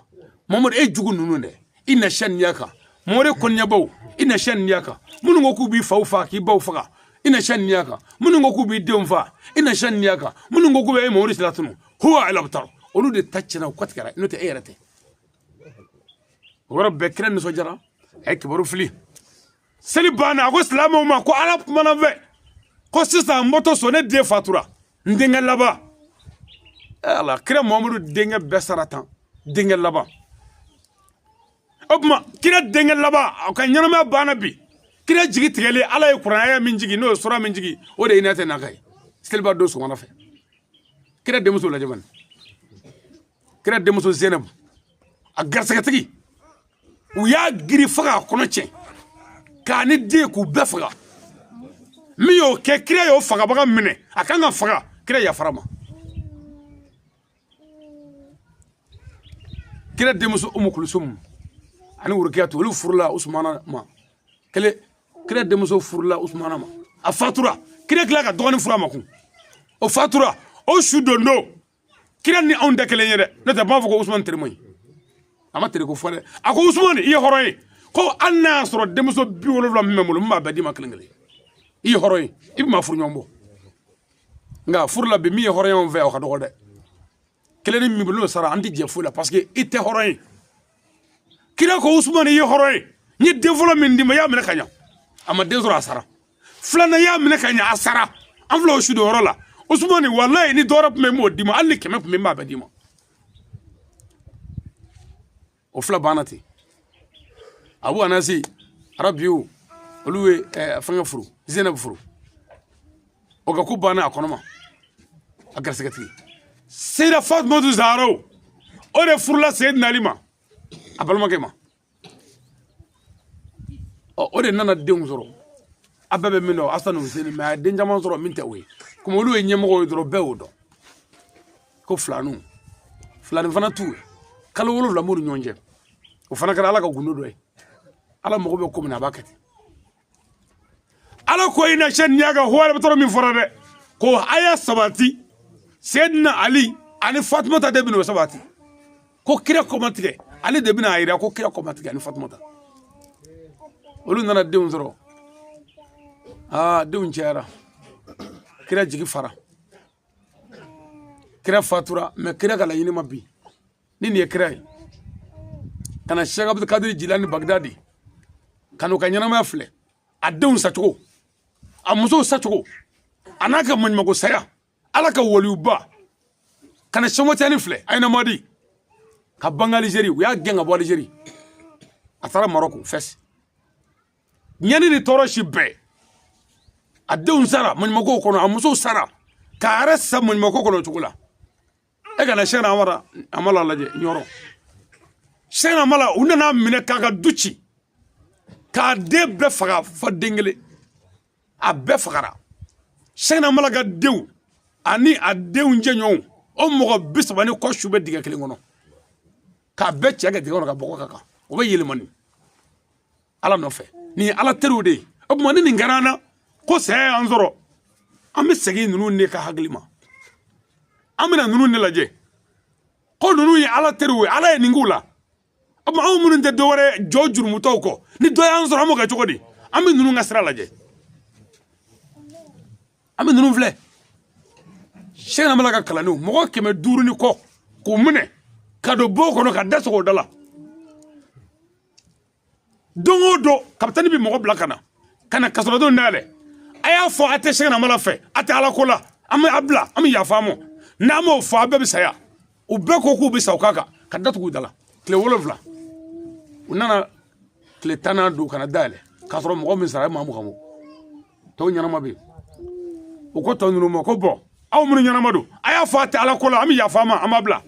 Mamadu e jugu ninnu dɛ, inna shaniyaka, Mamadu kɔnɲɛbaw, inna shaniyaka, minnu ko k'u b'i faw faga k'i baw faga, inna shaniyaka, minnu ko k'u b'i denw faga, inna shaniyaka, minnu ko k'u bɛ e Mamadu sila tunu, huwa alabtar, olu de ta tiɲɛna, u kɔtigɛra, n'o tɛ e yɛrɛ tɛ. O yɔrɔ bɛɛ kira nisɔndiyara, a ye kibaru fili. Seli banna, a ko silamɛw ma ko Ala kumana n fɛ ko sisan n bɔtɔ so, ne den fatura, n denkɛ laban. Ala kira Muhamadu denkɛ bɛɛ sara tan, denkɛ laban. O tuma kira denkɛ laban a ka ɲɛnamaya banna bi. Kira jigi tigɛlen, Ala ye kuranɛ min jigin, n'o ye sura min jigin, o de ye hinɛ tɛ n'a ka ye. Seliba don sɔgɔmada fɛ, kira denmuso lajɛ bani, kira denmuso Zenabu, a garisɛgɛtigi, u y'a giri fo k'a kɔnɔ tiɲɛ, k'a ni den k'u bɛɛ faga. Min y'o kɛ, kira y'o fagabaga minɛ, a kan ka faga, kira yafara ma. Kira denmuso Umu Kulusum ani Wurukiyatu, olu furula Usumana ma. Kelen kira denmuso furula Usumana ma, a fatura, kira tila ka dɔgɔnin furu a ma kun, o fatura, o su don don. Kira ni anw tɛ kelen ye dɛ, n'o tɛ b'a fɔ ko Usumani teriman ye, a ma teriko fɔ dɛ. A ko Usumani, i ye hɔrɔn ye, ko hali n'a y'a sɔrɔ denmuso 70 min bɛ n bolo, n b'a bɛɛ d'i ma kelen kelen. I ye hɔrɔn ye, i bɛ maa furu ɲɔgɔn bɔ. Nka furu la bi, min ye hɔrɔnya anw fɛ, o ka dɔgɔ dɛ. Kelen ni min bolo n'o sara, an tɛ jɛ foyi la, parce que i tɛ hɔrɔn ye. Kira ko Usumani, i ye hɔrɔn ye, n ye den fɔlɔ min d'i ma, i y'a minɛ ka ɲa, a ma den sɔrɔ, a sara. Filanan, i y'a minɛ ka ɲa, a sara. An filɛ o su don yɔrɔ la. Usumani, walayi ni dɔwɛrɛ tun bɛ yen, n b'o d'i ma, hali ni 100 tun bɛ yen, n b'a bɛɛ d'i ma. O fila banna ten. Abu Anasi Arabiyu, olu ye fɛngɛ furu, Zenabu furu, o ka ko banna a kɔnɔma, a garisɛgɛtigi. Seyida Fatumatu Zaharaw, o de furula Seyidina Ali ma, a balimakɛ ma. Ɔ, o de nana denw sɔrɔ, a bɛɛ bɛ min dɔn, Asan Hussein, mais a ye den caman sɔrɔ min tɛ o ye. Komi olu ye ɲɛmɔgɔw ye dɔrɔn, bɛɛ y'o dɔn ko filaninw, filanin fana t'u ye, kalo 7 b'u ni ɲɔgɔn cɛ. O fana kɛra Ala ka gundo dɔ ye. Ala mago bɛ ko min na, a b'a kɛ ten. Ala ko inna shaniyaka huwa alabtar min fɔra dɛ, ko a y'a sabati, Seyidina Ali ani Fatumata de bɛna o sabati, ko kira kɔmatigɛ, ale de bɛna a yira ko kira kɔmatigɛ ani Fatumata. Olu nana denw sɔrɔ, aa denw cayara, kira jigi fara, kira fatura, mais kira ka laɲini ma bin. Ni nin ye kira ye ka na Cheikh Abdul Kadir Jilani Bagdadi, ka n'o ka ɲɛnamaya filɛ, a denw sacogo, a musow sacogo, a n'a ka maɲumako saya, Ala ka waliyuba, ka na Sɛmɔtiyani filɛ, Ayinamadi ka bange Alizeri, u y'a gɛn ka bɔ Alizeri, a taara Marɔku Fɛsi, ɲani ni tɔɔrɔ si bɛɛ, a denw sara maɲumako kɔnɔ, a musow sara, k'a yɛrɛ sa maɲumako kɔnɔ o cogo la. E ka na Sɛkina Amara Amala lajɛ Ɲɔrɔ. Sɛkina Amala, u nana minɛ k'a ka du ci, k'a den bɛɛ faga fo den kelen, a bɛɛ fagara. Sɛkina Amala ka denw ani a denw jɛɲɔgɔnw, o mɔgɔ 30 ni kɔ su bɛ dingɛ kelen kɔnɔ, k'a bɛɛ cɛ ka dingɛ kɔnɔ ka bɔgɔ ka kan, o bɛ yɛlɛmani Ala nɔfɛ. Nin ye Ala teriw de ye. O tuma ni nin kɛra an na ko saya y'an sɔrɔ, an bɛ segin ninnu de ka hakili ma, an bɛna ninnu de lajɛ ko ninnu ye Ala teriw ye, Ala ye nin k'u la. O tuma anw minnu tɛ dɔwɛrɛ jɔ jurumutɔw kɔ, ni dɔ y'an sɔrɔ, an b'o kɛ cogo di? An bɛ ninnu ka sira lajɛ, an bɛ ninnu filɛ. Sɛkina Amala ka kalandenw mɔgɔ 500 ni kɔ, k'u minɛ ka don bon kɔnɔ ka da sɔgɔ o da la. Don o don kapitɛni bɛ mɔgɔ bila ka na ka na kasɔrɔdenw dayɛlɛ, a y'a fɔ a tɛ Sɛkina Amala fɛ, a tɛ Ala ko la, an bɛ a bila, an bɛ yafa a ma, n'an m'o fɔ a bɛɛ bɛ saya. U bɛɛ ko k'u bɛ sa, u ka kan ka datugu u da la tile 7. U nana tile 10nan don ka na dayɛlɛ, k'a sɔrɔ mɔgɔ min sara a ye maa 20 bɔ, tɔw ɲɛnama bɛ yen. U ko tɔ ninnu ma ko bɔn, aw minnu ɲɛnama don, a y'a fɔ a tɛ Ala ko la, an bɛ yafa a ma, an b'a bila.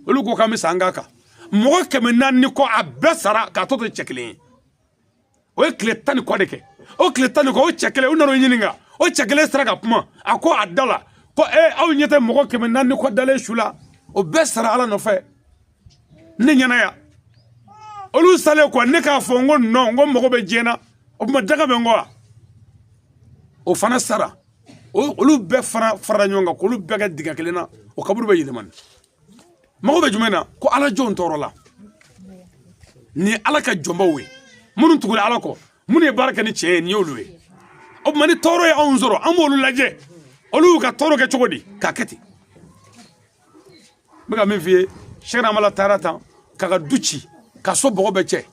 Olu ko k'an bɛ sa an k'a kan. Mɔgɔ 400 ni kɔ, a bɛɛ sara k'a tɔ to cɛ kelen ye. O ye tile 10 ni kɔ de kɛ. O tile 10 ni kɔ, o cɛ kelen, u nana o ɲininka. O cɛ kelen sera ka kuma, a ko a da la ko ee, aw ɲɛ tɛ mɔgɔ 400 ni kɔ dalen su la, o bɛɛ sara Ala nɔfɛ ne ɲɛna yan. Olu salen kɔ, ne k'a fɔ n ko non, n ko mɔgɔ bɛ diɲɛ na, o tuma daga bɛ n kɔ wa? O fana sara. Olu bɛɛ fara farala ɲɔgɔn kan k'olu bɛɛ kɛ dingɛ kelen na, o kaburu bɛ yɛlɛma. Mago bɛ jumɛn na? Ko Ala jɔnw tɔɔrɔ la. Nin ye Ala ka jɔnbaw ye, minnu tugura Ala kɔ, minnu ye baara kɛ ni tiɲɛ ye, nin y'olu ye. O tuma ni tɔɔrɔ ye anw sɔrɔ, an b'olu lajɛ, olu y'u ka tɔɔrɔ kɛ cogo di k'a kɛ ten. N bɛ ka min f'i ye, Sɛki Amala taara tan k'a ka du ci, ka so bɔgɔ bɛɛ cɛ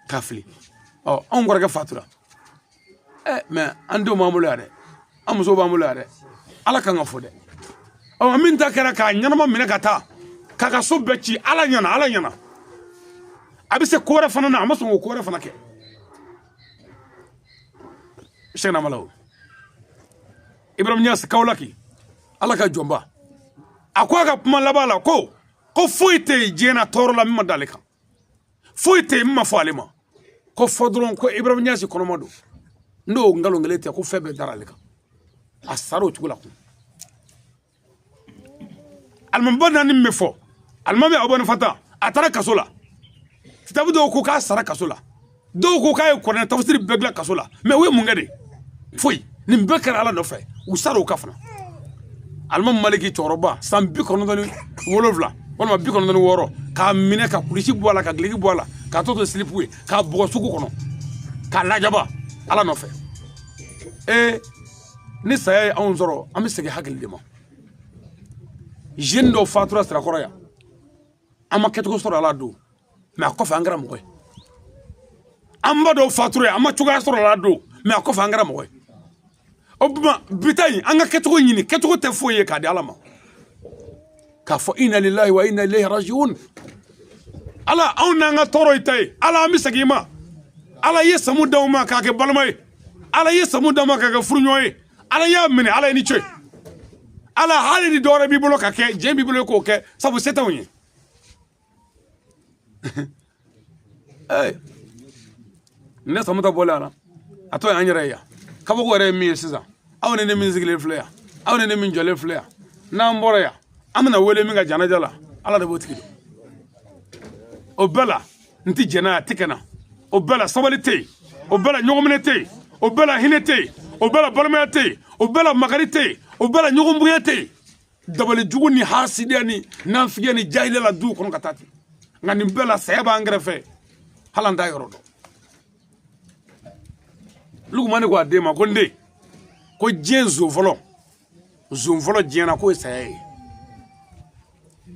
k'a fili. Ɔ, anw kɔrɔkɛ fatura ɛ, mɛ an denw b'an bolo yan dɛ, an musow b'an bolo yan dɛ, Ala kan ka fɔ dɛ. Ɔ, min ta kɛra k'a ɲɛnama minɛ ka taa k'a ka so bɛɛ ci, Ala ɲɛna, Ala ɲɛna. A bɛ se ko wɛrɛ fana na, a ma sɔn k'o ko wɛrɛ fana kɛ. Sɛki Amala, o Ibrahim Niass Kawulaki, Ala ka jɔnba, a ko a ka kuma laban la ko foyi tɛ yen diɲɛ na tɔɔrɔ la min ma d'ale kan, foyi tɛ yen min ma fɔ ale ma, ko fɔ dɔrɔn ko Ibrahim Niass kɔnɔma don, n'o nkalon kelen tɛ, ko fɛn bɛɛ dara ale kan. A sara o cogo la. Kun alimamiba naani min bɛ fɔ, alimami Abu Fata, a taara kaso la. Kitabu dɔw ko k'a sara kaso la, dɔw ko k'a ye kuranɛ tafsiri bɛɛ dilan kaso la. Mɛ u ye mun kɛ de? Foyi. Nin bɛɛ kɛra Ala nɔfɛ, u sara o ka fana. Alimami Maliki cɛkɔrɔba, san 97 walima 96, k'a minɛ ka kulisi bɔ a la, ka gileki bɔ a la, k'a tɔ to silipu ye, k'a bugɔ sugu kɔnɔ, k'a lajaba Ala nɔfɛ. Ee, ni saya ye anw sɔrɔ, an bɛ segin hakili de ma. Jeune dɔw fatura Sirakɔrɔ yan, an ma kɛcogo sɔrɔ a la don, mɛ a kɔfɛ an kɛra mɔgɔ ye. An ba dɔw fatura yan, an ma cogoya sɔrɔ a la don, mɛ a kɔfɛ an kɛra mɔgɔ ye. O tuma bi ta in, an ka kɛcogo ɲini, kɛcogo tɛ foyi ye k'a di Ala ma, k'a fɔ inna lillahi wa inna ilayhi rajiun. Ala, anw n'an ka tɔɔrɔ i ta ye. Ala, an bɛ segin i ma. Ala ye samu d'aw ma k'a kɛ balima ye, Ala ye samu d'aw ma k'a kɛ furuɲɔgɔn ye. Ala y'a minɛ, Ala ye ni ce. Ala, hali ni dɔwɛrɛ b'i bolo ka kɛ, diɲɛ b'i bolo k'o kɛ, sabu se t'anw ye. Ne samu ta bɔlen a la, a tɔ y'an yɛrɛ ye yan. Kabako yɛrɛ ye min ye sisan, aw ni ne min sigilen filɛ yan, aw ni ne min jɔlen filɛ yan, n'an bɔra yan, an bɛna wele min ka janaja la, Ala de b'o tigi dɔn. O bɛɛ la, n ti jɛn n'a ye, a ti kɛ na. O bɛɛ la, sabali tɛ yen. O bɛɛ la, ɲɔgɔnminɛ tɛ yen. O bɛɛ la, hinɛ tɛ yen. O bɛɛ la, balimaya tɛ yen. O bɛɛ la, makari tɛ yen. O bɛɛ la, ɲɔgɔn bonya tɛ yen. Dabali jugu ni hasidiya ni nafigiya ni jahiliya la duw kɔnɔ ka taa ten. Nka nin bɛɛ la, saya b'an kɛrɛfɛ, hali an t'a yɔrɔ dɔn. Lukumani ko a den ma ko n den, ko diɲɛ zon fɔlɔ, zon fɔlɔ diɲɛ na, k'o ye saya ye.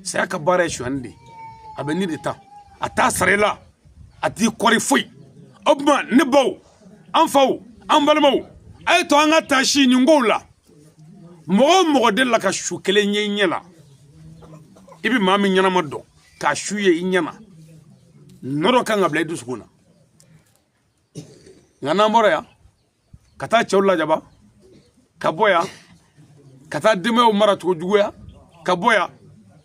Saya ka baara ye sonyani de ye, a bɛ ni de ta, a t'a sara i la, a t'i kɔri foyi. O tuma ne baw, an faw, an balimaw, a ye to an ka taa si nin kow la. Mɔgɔ o mɔgɔ delila ka su kelen ye i ɲɛ la, i bɛ maa min ɲɛnama dɔn k'a su ye i ɲɛ na, nɔ dɔ kan ka bila i dusukun na. Nka n'an bɔra yan ka taa cɛw lajaba, ka bɔ yan ka taa denbayaw mara cogo juguya, ka bɔ yan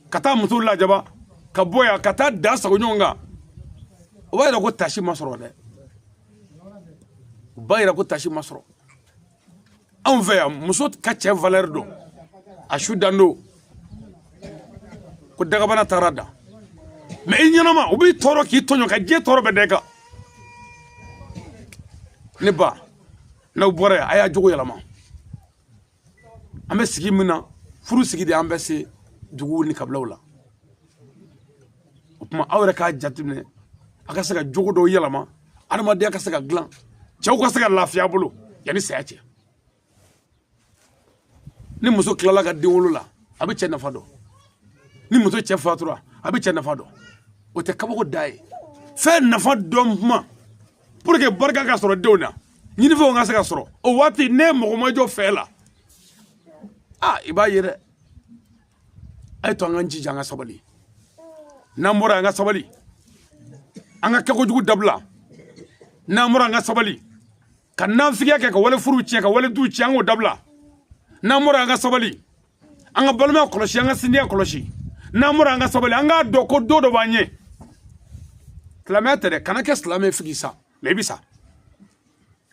ka taa musow lajaba, ka bɔ yan ka taa da sago ɲɔgɔn kan, o b'a yira ko tasi ma sɔrɔ dɛ. O b'a yira ko tasi ma sɔrɔ. Anw fɛ yan, muso ka cɛ valeur dɔn, a su dan don ko dagabana taara da, mɛ i ɲɛnama u b'i tɔɔrɔ k'i tɔɲɔ ka diɲɛ tɔɔrɔ bɛɛ da i kan. Ne ba, n'aw bɔra yan, a y'a jogo yɛlɛma. An bɛ sigi min na, furu sigi de an bɛ se duguw ni kabilaw la. O tuma aw yɛrɛ k'a jateminɛ, a ka se ka jogo dɔw yɛlɛma, adamadenya ka se ka dilan, cɛw ka se ka lafiya bolo yanni saya cɛ. Ni muso tilala ka den wolo la, a bɛ cɛ nafa dɔn. Ni muso cɛ fatura, a bɛ cɛ nafa dɔn. O tɛ kabako da ye. Fɛn nafa dɔn kuma pour que barika ka sɔrɔ denw na, ɲinifɛnw ka se ka sɔrɔ. O waati ne mɔgɔ ma jɔ fɛ la, aa, i b'a ye dɛ. A ye to an k'an jija, an ka sabali. N'an bɔra, an ka sabali, an ka kɛkojugu dabila. N'an bɔra, an ka sabali ka nafigiya kɛ, ka wale furuw tiɲɛ, ka wale duw tiɲɛ, an k'o dabila. N'an bɔra, an ka sabali, an ka balimaya kɔlɔsi, an ka sindiya kɔlɔsi. N'an bɔra, an ka sabali, an k'a dɔn ko don dɔ b'an ɲɛ. Silamɛya tɛ dɛ, kana kɛ silamɛ ye f'i k'i sa, mɛ i bɛ sa.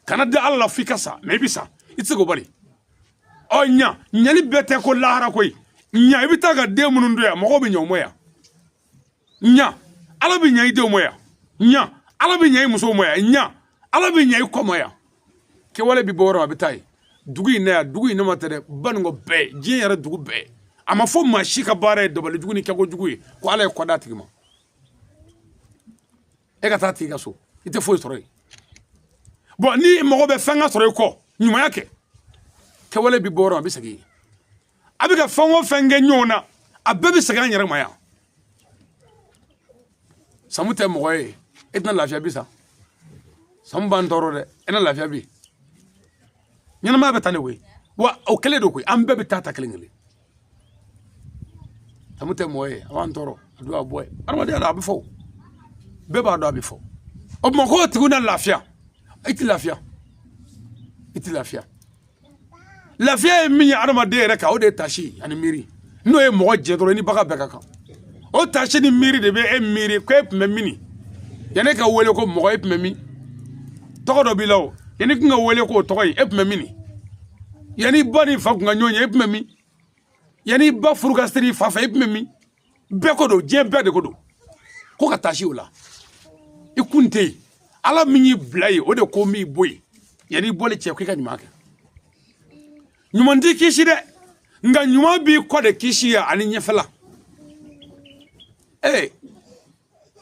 Kana da Ala la f'i ka sa, mais i bɛ sa, i tɛ se k'o bali. Ɔ ɲa, ɲali bɛɛ tɛ ko lahara koyi. Ɲa, i bɛ taa ka den minnu to yan, mɔgɔw bɛ ɲɛ o ma yan. Ɲa, Ala bɛ ɲɛ i denw ma yan. Ɲa, Ala bɛ ɲɛ i musow ma yan. Ɲa, Ala bɛ ɲɛ i kɔ ma yan. Kɛwale bɛ bɔ yɔrɔ a bɛ taa yen. Dugu in na yan, dugu in ne ma tɛ dɛ, Banikɔ bɛɛ, diɲɛ yɛrɛ dugu bɛɛ. A ma fɔ maa si ka baara ye dabali jugu ni kɛko jugu ye ko Ala ye kɔ d'a tigi ma. E ka taa tigi ka so, i tɛ foyi sɔrɔ yen. Bon, ni mɔgɔ bɛ fɛn ka sɔrɔ i kɔ, ɲumanya kɛ. Kɛwale bɛ bɔ yɔrɔ a bɛ segin yen. A bɛ ka fɛn o fɛn kɛ ɲɔgɔn na, a bɛɛ bɛ segin an yɛrɛ ma yan. Samu tɛ mɔgɔ ye, e tɛna lafiya bi sa. Samu b'an tɔɔrɔ dɛ, e na lafiya bi. Ɲɛnamaya bɛ taa ne koyi. Wa o kɛlen don koyi, an bɛɛ bɛ taa ta kelen kelen. Samu tɛ mɔgɔ ye, a b'an tɔɔrɔ, a dun a bɔ ye. Adamadenya la a bɛ fɔ, bɛɛ b'a dɔn a bɛ fɔ. O tuma k'o tigiw na lafiya, i tɛ lafiya, i tɛ lafiya. Lafiya ye min ye adamaden yɛrɛ kan, o de ye tasi ani miiri. N'o ye mɔgɔ jɛ dɔrɔn, i ni bagan bɛɛ ka kan. O tasi ni miiri de bɛ e miiri ko e tun bɛ min, yanni e ka wele ko mɔgɔ, e tun bɛ min, tɔgɔ dɔ b'i la o, yanni kun ka wele k'o tɔgɔ ye, e tun bɛ min, yanni ba ni fa kun ka ɲɔgɔn ye, e tun bɛ min, yanni ba furu ka siri fa fɛ, e tun bɛ min. Bɛɛ ko don, diɲɛ bɛɛ de ko don, ko ka tasi o la. I kun tɛ yen, Ala min y'i bila yen, o de ko min bɔ yen, yanni i bɔli cɛ ko i ka ɲuman kɛ. Ɲuman t'i kisi dɛ, nka ɲuman b'i kɔ de kisi yan ani ɲɛfɛla. Ee,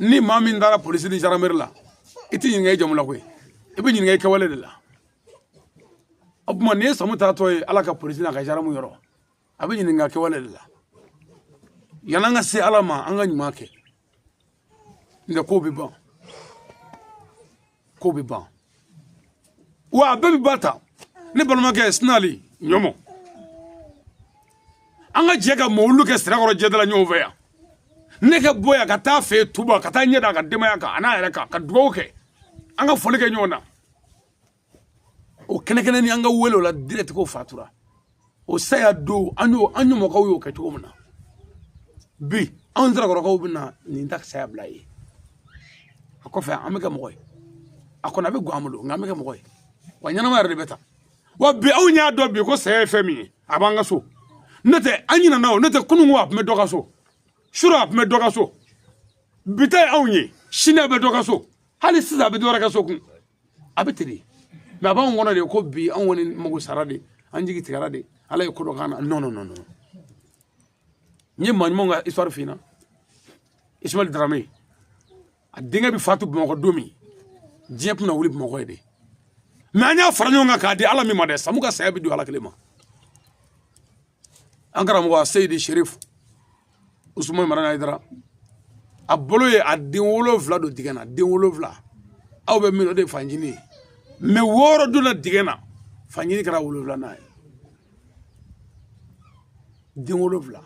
ni maa min taara polisi ni gendarmerie la, i t'i ɲininka i jamu la koyi, i bɛ ɲininka i kɛwale de la. O tuma n'i ye Samu taatɔ ye Ala ka polisi n'a ka gendarme yɔrɔ, a bɛ ɲininka kɛwale de la. Yan'an ka se Ala ma, an ka ɲuman kɛ. Nka kow bɛ ban, kow bɛ ban, wa a bɛɛ bɛ ba ta. Ne balimakɛ Sinali ɲɔmɔ, an ka jɛ ka mɔwulu kɛ Sirakɔrɔ jɛda la ɲɔgɔn fɛ yan. Ne ka bɔ yan ka taa fɛ yen Tuba, ka taa ɲɛ da a ka denbaya kan a n'a yɛrɛ kan, ka dugawu kɛ, an ka foli kɛ ɲɔgɔn na. O kɛnɛ kɛnɛ ni an ka wele o la direct ko fatura. O saya don, an y'o an ɲɔmɔgɔw y'o kɛ cogo min na, bi anw Sirakɔrɔkaw bɛna nin ta saya bila ye. A kɔfɛ an bɛ kɛ mɔgɔ ye, a kɔni a bɛ gan an bolo, nka an bɛ kɛ mɔgɔ ye. Wa ɲɛnama yɛrɛ de bɛ ta. Wa bi anw y'a dɔn bi ko saya ye fɛn min ye, a b'an ka so. N'o tɛ an ɲinɛna o, n'o tɛ kununko a tun bɛ dɔ ka so, suro a tun bɛ dɔ ka so, bi ta ye anw ye, sini a bɛ dɔ ka so, hali sisan a bɛ dɔ wɛrɛ ka so kun. A bɛ ten de, mɛ a b'anw kɔnɔ de ko bi anw kɔni mago sara de, an jigi tigɛra de, Ala ye ko dɔ k'an na. Non non non non, n ye maa ɲumanw ka histoire f'i ɲɛna. Ismaël Dramé, a denkɛ bɛ fatu Bamakɔ don min, diɲɛ tun na wuli Bamakɔ ye de. Mɛ an y'a fara ɲɔgɔn kan k'a di Ala min ma dɛ, Samu ka saya bɛ don Ala kelen ma. An karamɔgɔ Seyidi Sherif Usumani Marani Hayidara, a bolo ye a den 7 don dingɛ na, den 7. Aw bɛ min, o de ye fanjini ye, mɛ 6 donna dingɛ na, fanjini kɛra 7nan ye. Den 7,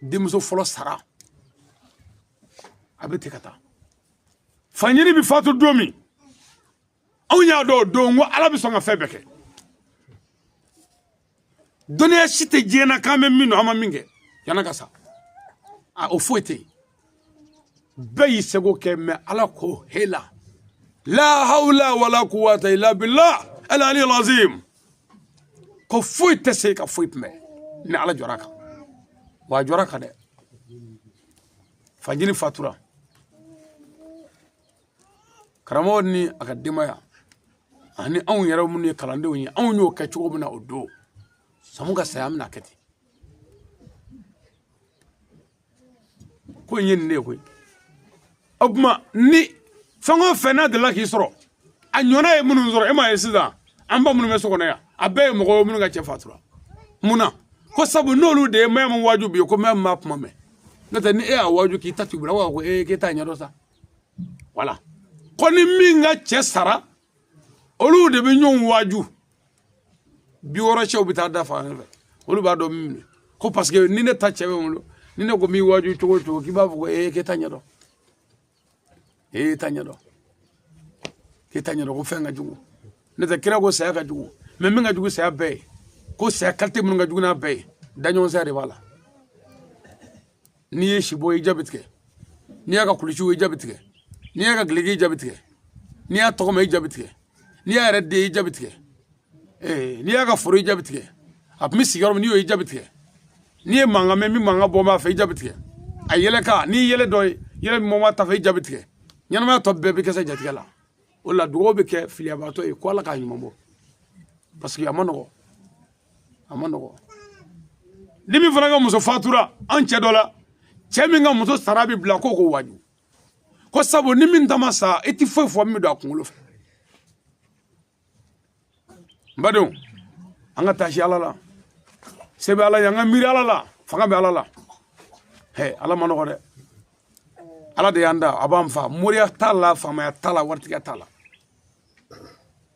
denmuso fɔlɔ sara, a bɛ ten ka taa. Fanjini bɛ fatu don min, anw y'a dɔn o don ko Ala bɛ sɔn ka fɛn bɛɛ kɛ. Dɔnniya si tɛ diɲɛ na k'an bɛ min dɔn, an ma min kɛ yan'a ka sa, a o foyi tɛ yen. Bɛɛ y'i seko kɛ, mɛ Ala ko hela la hawla wala quwwata illa billah al ali al azim, ko foyi tɛ se ka foyi kunbɛn ni Ala jɔra kan. Wa a jɔra kan dɛ. Fanjini fatura, karamɔgɔ ni a ka denbaya ani anw yɛrɛ minnu ye kalandenw ye, anw y'o kɛ cogo min na o don, Samu ka saya an bɛna kɛ ten. Ko in ye nin de ye koyi. O tuma ni fɛn o fɛn n'a delila k'i sɔrɔ, a ɲɔgɔnna ye minnu sɔrɔ, e m'a ye sisan an ba minnu bɛ so kɔnɔ yan, a bɛɛ ye mɔgɔ ye minnu ka cɛ fatura. Mun na? Ko sabu n'olu de ye Mayamu waaju bi ye, ko Mayamu m'a kuma mɛn. N'o tɛ ni e y'a waaju k'i ta t'i bolo, a b'a fɔ ko ee k'e t'a ɲɛdɔn sa. Wala ko ni min ka cɛ sara, olu de bɛ ɲɔgɔn waaju. 60 cɛw bɛ taa da fan fɛ, olu b'a dɔn min minɛ ko parce que ni ne ta cɛ bɛ n bolo, ni ne ko m'i waaju cogo o cogo, k'i b'a fɔ ko ee k'e t'a ɲɛdɔn, ee t'a ɲɛdɔn, k'e t'a ɲɛdɔn, ko fɛn ka jugu. N'o tɛ kira ko saya ka jugu, mɛ min ka jugu saya bɛɛ ye, ko saya qualité minnu ka jugu n'a bɛɛ ye, daɲɔgɔn saya de b'a la. N'i ye si bɔ, i ja bɛ tigɛ. N'i y'a ka kulusi i ja bɛ tigɛ. N'i y'a ka gileki, i ja bɛ tigɛ. N'i y'a tɔgɔ mɛn, i ja bɛ tigɛ. N'i y'a yɛrɛ den ye, i ja bɛ tigɛ. N'i y'a ka foro, i ja bɛ tigɛ. A tun bɛ sigi yɔrɔ min, n'i y'o ye, i ja bɛ tigɛ. N'i ye mankan mɛn min mankan bɔ b'a fɛ, i ja bɛ tigɛ. A yɛlɛ kan, n'i yɛlɛ dɔ ye, yɛlɛ min bɔ b'a ta fɛ, i ja bɛ tigɛ. Ɲɛnamaya tɔ bɛɛ bɛ kɛ sa jatigɛ la. O la dugawu bɛ kɛ filiyabaatɔ ye ko Ala k'a ɲuman bɔ, parce que a ma nɔgɔ, a ma nɔgɔ. Ni min fana ka muso fatura, an cɛ dɔ la, cɛ min ka muso sara bɛ bila ko k'o waaju ko sabu ni min ta ma sa, i ti foyi fɔ min bɛ don a kunkolo fɛ. N badenw, an ka taasi Ala la, se bɛ Ala ye, an ka miiri Ala la, fanga bɛ Ala la. Hɛ, Ala ma nɔgɔ dɛ. Ala de y'an da, a b'an fa. Moriya t'a la, faamaya t'a la, waritigiya t'a la.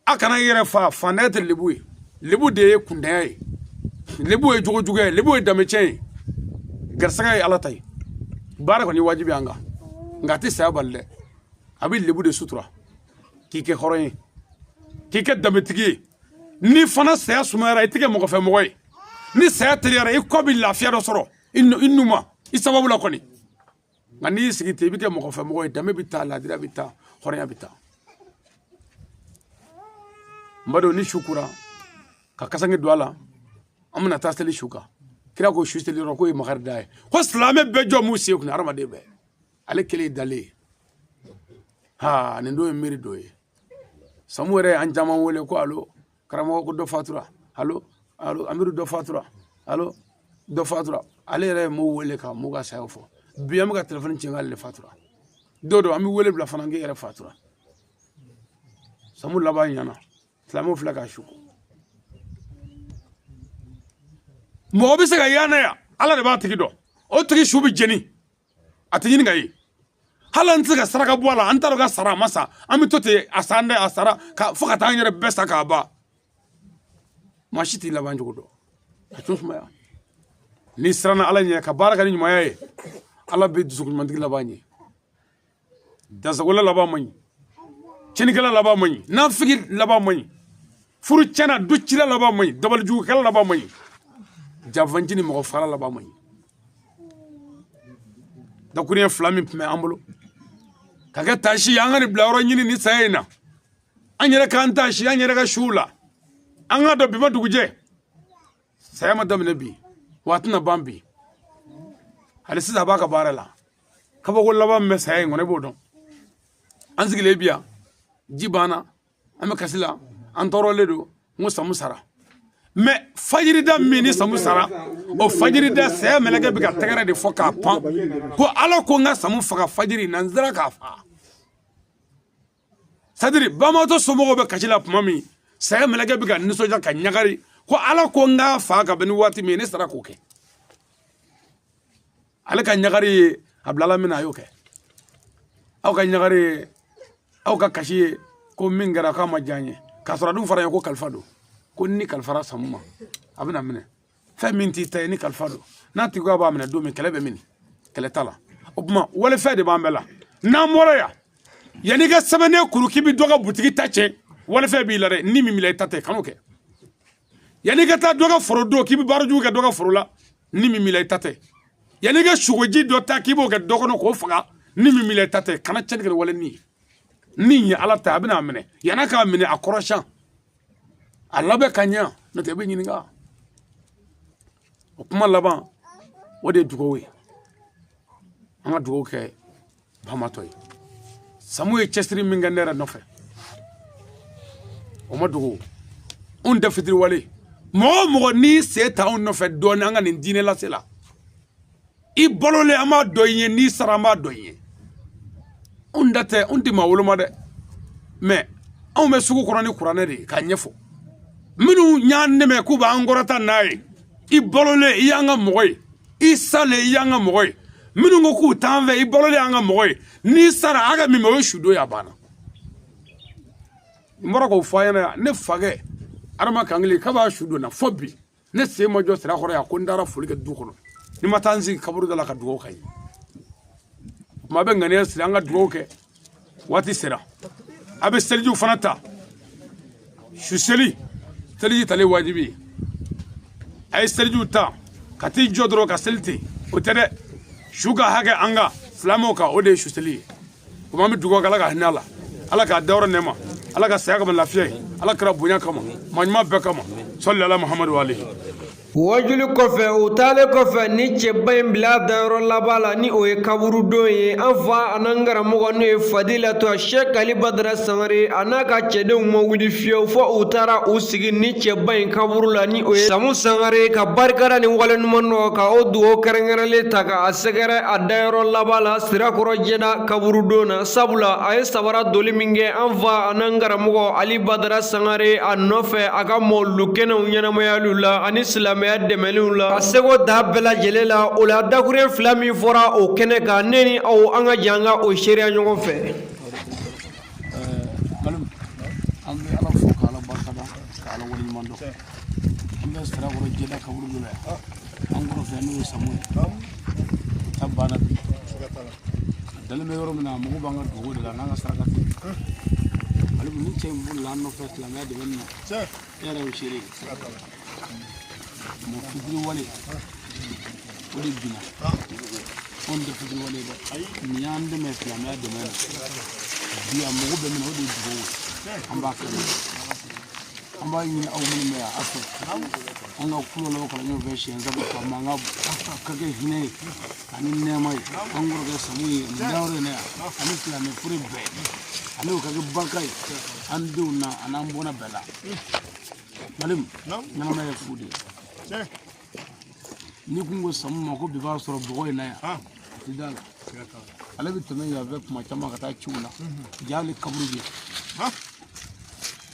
A kana i yɛrɛ fa. Fantanya tɛ lebu ye, lebu de ye kuntanya ye, lebu ye jogojuguya ye, lebu ye danbecɛn ye. Garisɛgɛ ye Ala ta ye, baara kɔni ye wajibi an kan, nka a tɛ saya bali dɛ. A bɛ lebu de sutura k'i kɛ hɔrɔn ye, k'i kɛ danbetigi ye. Ni fana saya sumayara, i tɛ kɛ mɔgɔfɛ mɔgɔ ye. Ni saya teliyara, i kɔ bɛ lafiya dɔ sɔrɔ i numa i sababu la kɔni. Nka n'i y'i sigi ten, i bɛ kɛ mɔgɔfɛ mɔgɔ ye, danbe bɛ taa, laadiriya bɛ taa, hɔrɔnya bɛ taa. N badenw, ni su kura ka kasange don a la, an bɛna taa seli su kan. Kira ko su seli yɔrɔ k'o ye makari da ye, ko silamɛ bɛɛ jɔ m'u sen kunna, hadamaden bɛɛ ale kelen ye dalen ye. Ha, nin don ye miiri dɔ ye. Samu yɛrɛ an caman wele ko alo karamɔgɔ, ko dɔ fatura, alo alo amiru, dɔ fatura, alo dɔ fatura. Ale yɛrɛ ye m'o wele ka m'u ka sayaw fɔ. Bi an bɛ ka telefɔni ci k'ale de fatura. Don dɔ an bɛ wele bila fana k'e yɛrɛ fatura. Samu laban ɲɛna, silamɛw filɛ k'a su ko. Mɔgɔ bɛ se ka yaana yan, Ala de b'a tigi dɔn. O tigi su bɛ jeni, a tɛ ɲini ka ye. Hali an tɛ se ka saraka bɔ a la, an t'a dɔn ka sara a ma sa, an bɛ to ten, a san dɛ, a sara ka fo ka taa an yɛrɛ bɛɛ sa k'a ban. Maa si t'i laban cogo dɔn, a tun sumaya. N'i siranna Ala ɲɛ ka baara kɛ ni ɲumanya ye, Ala bɛ dusukun ɲumantigi laban ɲɛ. Dasagola laban man ɲi, tiɲɛnikɛla laban man ɲi, nafigi laban man ɲi, furu tiɲɛna du cila laban man ɲi, dabalijugukɛla laban man ɲi, janfanci ni mɔgɔ fara laban man ɲi. Dakuruɲɛ fila min tun bɛ an bolo ka kɛ taasi ye, an ka nin bila yɔrɔ ɲini ni saya in na, an yɛrɛ k'an taasi an yɛrɛ ka suw la. An k'a dɔn bi ma dugujɛ, saya ma daminɛ bi, wa a tɛna ban bi. Hali sisan a b'a ka baara la. Kabako laban min bɛ saya in kɔnɔ, i b'o dɔn. An sigilen bi yan, ji banna, an bɛ kasi la, an tɔɔrɔlen don. N ko Samu sara, mɛ fajirida min ni Samu sara, o fajirida saya mɛlɛkɛ bɛ ka tɛgɛrɛ de fɔ k'a pan ko Ala ko n ka Samu faga fajiri na, n sera k'a faga. C'est-à-dire bamatɔ somɔgɔw bɛ kasi la tuma min, saya mɛlɛkɛ bɛ ka nisɔndiya ka ɲagari ko Ala ko n k'a faga ka bɛn ni waati min ye, ne sera k'o kɛ. Ale ka ɲagari ye a bilala min na, a y'o kɛ. Aw ka ɲagari ye, aw ka kasi ye ko min kɛra k'a ma diya n ye, k'a sɔrɔ a dun fɔra n ye ko kalifa don, ko ni kalifara Samu ma a bɛna minɛ. Fɛn min t'i ta ye, ni kalifa don, n'a tigi b'a minɛ don min, kɛlɛ bɛ min, kɛlɛ t'a la. O tuma walifɛn de b'an bɛɛ la. N'an bɔra yan, yanni i ka sɛbɛnden kuru k'i bɛ dɔ ka butigi ta tiɲɛ, walifɛn b'i la dɛ, ni min b'i la i ta tɛ, kan'o kɛ. Yanni i ka taa dɔ ka foro don k'i bɛ baara jugu kɛ dɔ ka foro la, ni min b'i la i ta tɛ. Yanni i ka sogoji dɔ ta k'i b'o kɛ dɔ kɔnɔ k'o faga, ni min b'i la i ta tɛ. Kana tiɲɛni kɛ ni wale ni ye. Ni ye Ala ta, a bɛna a minɛ. Yan'a k'a minɛ, a kɔrɔsiyan, a labɛn ka ɲɛ, n'o tɛ i bɛ ɲininka. O kuma laban, o de ye dugawu ye. An ka dugawu kɛ bamatɔ ye. Samu ye cɛsiri min kɛ ne yɛrɛ nɔfɛ, o ma dogo. Anw tɛ fitiriwale. Mɔgɔ o mɔgɔ n'i sen ta anw nɔfɛ dɔɔnin, an ka nin diinɛ lase la, i balolen an b'a dɔn i ye, n'i sara an b'a dɔn i ye. Anw da tɛ, anw tɛ maa woloma dɛ, mɛ anw bɛ sugu kɔnɔ ni kuranɛ de ye k'a ɲɛfɔ. Minnu y'an dɛmɛ k'u b'an kɔrɔta n'a ye, i balolen i y'an ka mɔgɔ ye, i salen i y'an ka mɔgɔ ye. Minnu ko k'u t'an fɛ, i balolen y'an ka mɔgɔ ye, n'i sara a ka min o ye sudo ye, a banna. N bɔra k'o fɔ a ɲɛna yan, ne fakɛ Adama Kankele k'a b'a su donna fo bi, ne sen ma jɔ sira kɔrɔ yan ko n taara foli kɛ du kɔnɔ, ni ma taa n sigi kaburu da la ka dugawu k'a ye. O tuma a bɛ ŋaniya siri, an ka dugawu kɛ, waati sera. A bɛ selijiw fana ta, su seli, seliji talen wajibi ye. A ye selijiw ta ka t'i jɔ dɔrɔn ka seli ten, o tɛ dɛ. Su ka hakɛ an kan, silamɛw kan, o de ye su seli ye. O tuma an bɛ dugawu kɛ Ala ka hinɛ a la, Ala k'a dayɔrɔ nɛɛma, Ala ka saya kama lafiya ye, Ala kɛra bonya kama, maa ɲuman bɛɛ kama, sɔli ala Muhamadu wa alihi. Wajuli kɔfɛ, u taalen kɔfɛ ni cɛba in bila dayɔrɔ laban la, ni o ye kaburudon ye, an fa an'an karamɔgɔ n'o ye Fadilatu Sɛki Ali Badara Sangare, a n'a ka cɛdenw ma wuli fiyewu fo u taara u sigi ni cɛba in kaburu la, ni o ye Samu Sangare, ka barikada ni waleɲuman dɔn, ka o dugawu kɛrɛnkɛrɛnlen ta ka a sɛgɛrɛ a dayɔrɔ laban la Sirakɔrɔ Jɛda kaburudon na. Sabula a ye sabara doli min kɛ an fa an'an karamɔgɔ Ali Badara Sangare a nɔfɛ a ka mawuludu kɛnɛw ɲɛnamayaliw la ani silamɛya dɛmɛliw la, ka seko da bɛɛ lajɛlen la. O la, dakuruɲɛ fila min fɔra o kɛnɛ kan, ne ni aw, an ka jɛ an ka o seereya ɲɔgɔn fɛ. An bɛ Ala fo k'Ala barikada, k'Ala waleɲuman dɔn. An bɛ Sirakɔrɔ Jɛda kaburu dɔ la yan, an kɔrɔkɛ n'o ye Samu ye ta banna bi. A dalen bɛ yɔrɔ min na, a mago b'an ka dugawu de la n'an ka saraka tɛ. Ale ni cɛ in bolila an nɔfɛ silamɛya dɛmɛ na, e yɛrɛ y'o seere ye. Mɔ fitiriwale o de binna, anw tɛ fitiriwale ye dɛ. Nin y'an dɛmɛ silamɛya dɛmɛ na bi, a mago bɛ min na, o de ye dugawu ye. An b'a kɛ, an b'a ɲini aw minnu bɛ yan a fɛ, an ka kulo la kalan ɲɔgɔn fɛ siɲɛ saba, ka mankan ka kɛ hinɛ ye ani nɛɛma ye an kɔrɔkɛ Samu ye nin dayɔrɔ in na yan, ani silamɛ fure bɛɛ, ani o ka kɛ barika ye an denw na an'an bɔnna bɛɛ la. Malimu ɲɛnamaya ye fu de ye. N'i kun ko Samu ma ko bi b'a sɔrɔ bɔgɔ in na yan, a ti da la. Ale bɛ tɛmɛ yan fɛ kuma caman ka taa ciw la, ja ale kaburu bɛ yen.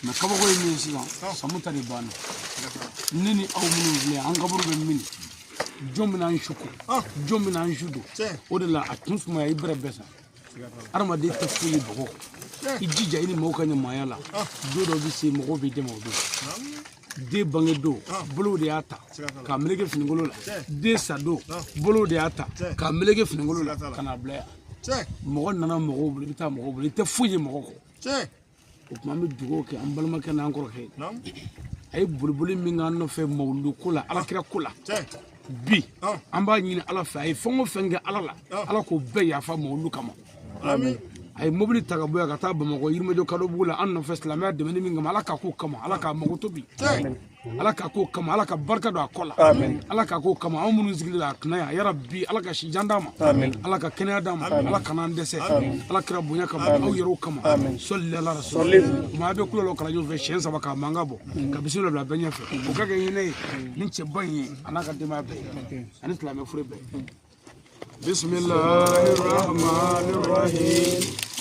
Mɛ kabako ye min ye sisan, Samu ta de banna. Ne ni aw minnu filɛ, an kaburu bɛ min, jɔn bɛna an su ko, jɔn bɛna an su don? O de la a tun sumaya i bɛrɛ bɛɛ sa. Adamaden tɛ foyi ye bɔgɔ. I jija i ni mɔgɔw ka ɲɛ maaya la, don dɔ bɛ se mɔgɔw b'i dɛmɛ. O don den bange don, bolow de y'a ta k'a meleke finikolo la. Den sa don, bolow de y'a ta k'a meleke finikolo la ka n'a bila yan. Mɔgɔ nana mɔgɔw bolo, i bɛ taa mɔgɔw bolo, i tɛ foyi ye mɔgɔ kɔ. O tuma an bɛ dugawu kɛ an balimakɛ n'an kɔrɔkɛ ye. A ye boliboli min k'an nɔfɛ mawuludu ko la, alakira ko la bi, an b'a ɲini Ala fɛ, a ye fɛn o fɛn kɛ Ala la, Ala k'o bɛɛ yafa mawuludu kama. A ye mobili ta ka bɔ yan ka taa Bamakɔ Yirimajɔ Kadobugu la an nɔfɛ silamɛya dɛmɛni min kama, Ala k'a k'o kama, Ala k'a mago to bi, Ala k'a k'o kama, Ala ka barika don a kɔ la, Ala k'a k'o kama. Anw minnu sigilen don a kunna yan, yarabi Ala ka si jan d'an ma, Ala ka kɛnɛya d'an ma, Ala kana an dɛsɛ, Ala kira bonya kama, aw yɛrɛw kama, sɔli ala rasuli. Maa bɛ kulo la kalan ɲɔgɔn fɛ siɲɛ saba k'a mankan bɔ ka bisimila bila bɛɛ ɲɛfɛ, o ka kɛ hinɛ ye ni cɛba in ye, a n'a ka denbaya bɛɛ ani silamɛ fure bɛɛ. بسم الله الرحمن الرحيم.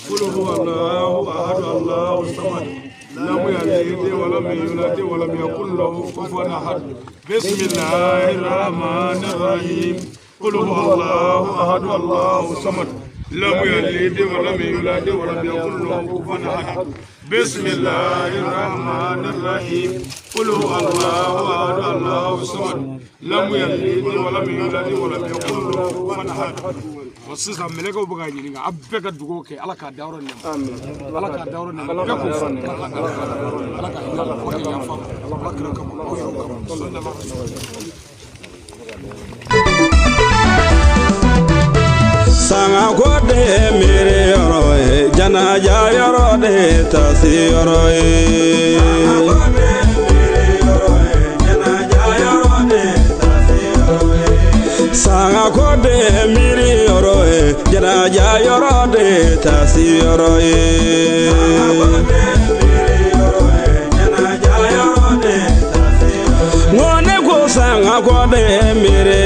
قل هو الله أحد، الله الصمد، لم يلد ولم يولد ولم يكن له كفوا أحد. بسم الله الرحمن الرحيم. قل هو الله أحد، الله الصمد، لم يلد ولم يولد ولم يكن له كفوا أحد. بسم الله الرحمن الرحيم. قل هو الله أحد، الله الصمد، لم يلد ولم يولد ولم يكن له كفوا أحد. O sisan mɛlɛkɛw bɛ ka ɲininka, a bɛɛ ka dugawu kɛ Ala k'a dayɔrɔ nɛɛma, Ala k'a dayɔrɔ nɛɛma, bɛɛ k'o fɔ, Ala ka hinɛ la, Ala ka yafa, Ala kira kama, aw yɛrɛw kama. Sanga ko de miiri yɔrɔ ye, janaja yɔrɔ de taasi yɔrɔ ye. Sanga ko de miiri yɔrɔ ye, janaja yɔrɔ de taasi yɔrɔ ye. Ŋo ne ko sanga ko de miiri,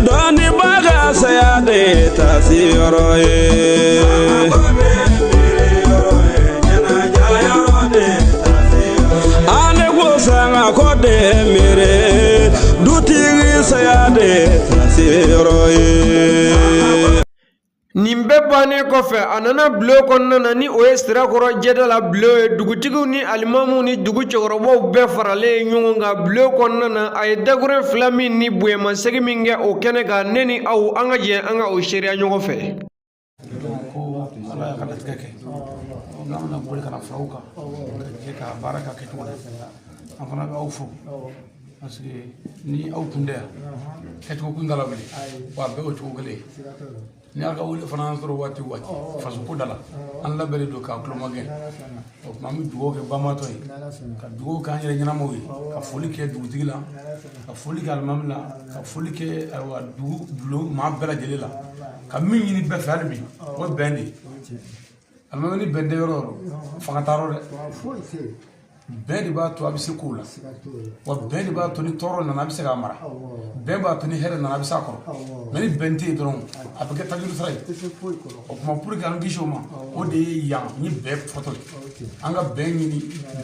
dɔnnibaga saya de taasi yɔrɔ ye. Ale ko sanga ko de miiri, dutigi saya de taasi yɔrɔ ye. Nin bɛɛ bannen kɔfɛ, a nana bulon kɔnɔna na, ni o ye Sirakɔrɔ Jɛda la bulon ye. Dugutigiw ni alimamuw ni dugu cɛkɔrɔbaw bɛɛ faralen ɲɔgɔn kan bulon kɔnɔna na. A ye dakuruɲɛ fila min ni bonyamasegin min kɛ o kɛnɛ kan, ne ni aw, an ka jɛ an ka o seereya ɲɔgɔn fɛ. Ko Ala y'a ka latigɛ kɛ, n'an bɛna boli ka na fara aw kan ka jɛ ka baara kɛ kɛcogo la, an fana bɛ aw fo, parce que ni aw kun tɛ yan, kɛcogo kun t'a la bilen, wa a bɛɛ o cogo kelen ye. Ni a ka wele fana y'an sɔrɔ waati o waati faso ko da la, an labɛnnen don k'a tulomagɛn. O tuma an bɛ dugawu kɛ banbaatɔ ye, ka dugawu k'an yɛrɛ ɲɛnamaw ye, ka foli kɛ dugutigi la, ka foli kɛ alimami la, ka foli kɛ ayiwa dugu bulon maa bɛɛ lajɛlen la, ka min ɲini bɛɛ fɛ hali bi, o ye bɛn de ye. Alimami, ni bɛn tɛ yɔrɔ o yɔrɔ, fanga t'a yɔrɔ dɛ. Bɛn de b'a to a bɛ se kow la, wa bɛn de b'a to ni tɔɔrɔ nana a bɛ se k'a mara, bɛn b'a to ni hɛrɛ nana a bɛ s'a kɔrɔ. Mais ni bɛn tɛ yen dɔrɔn, a bɛ kɛ tajuru sara ye. O tuma pour que an kisi o ma, o de ye yan ni bɛn fɔtɔ ye. An ka bɛn ɲini,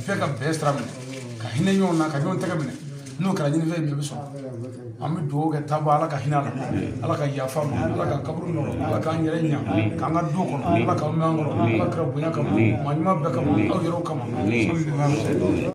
bɛɛ ka bɛn sira minɛ, ka hinɛ ɲɔgɔn na, ka ɲɔgɔn tɛgɛ minɛ. N'o kɛra, ɲinifɛn bɛɛ bɛ sɔrɔ. An bɛ dugawu kɛ taaba, Ala ka hinɛ a la, Ala ka yafa ma, Ala ka kaburu nɔrɔ, Ala k'an yɛrɛ ɲa, k'an ka du kɔnɔ, Ala k'an mɛn an kɔrɔ, Ala kɛra bonya kama, maa ɲuman bɛɛ kama, aw yɛrɛw kama.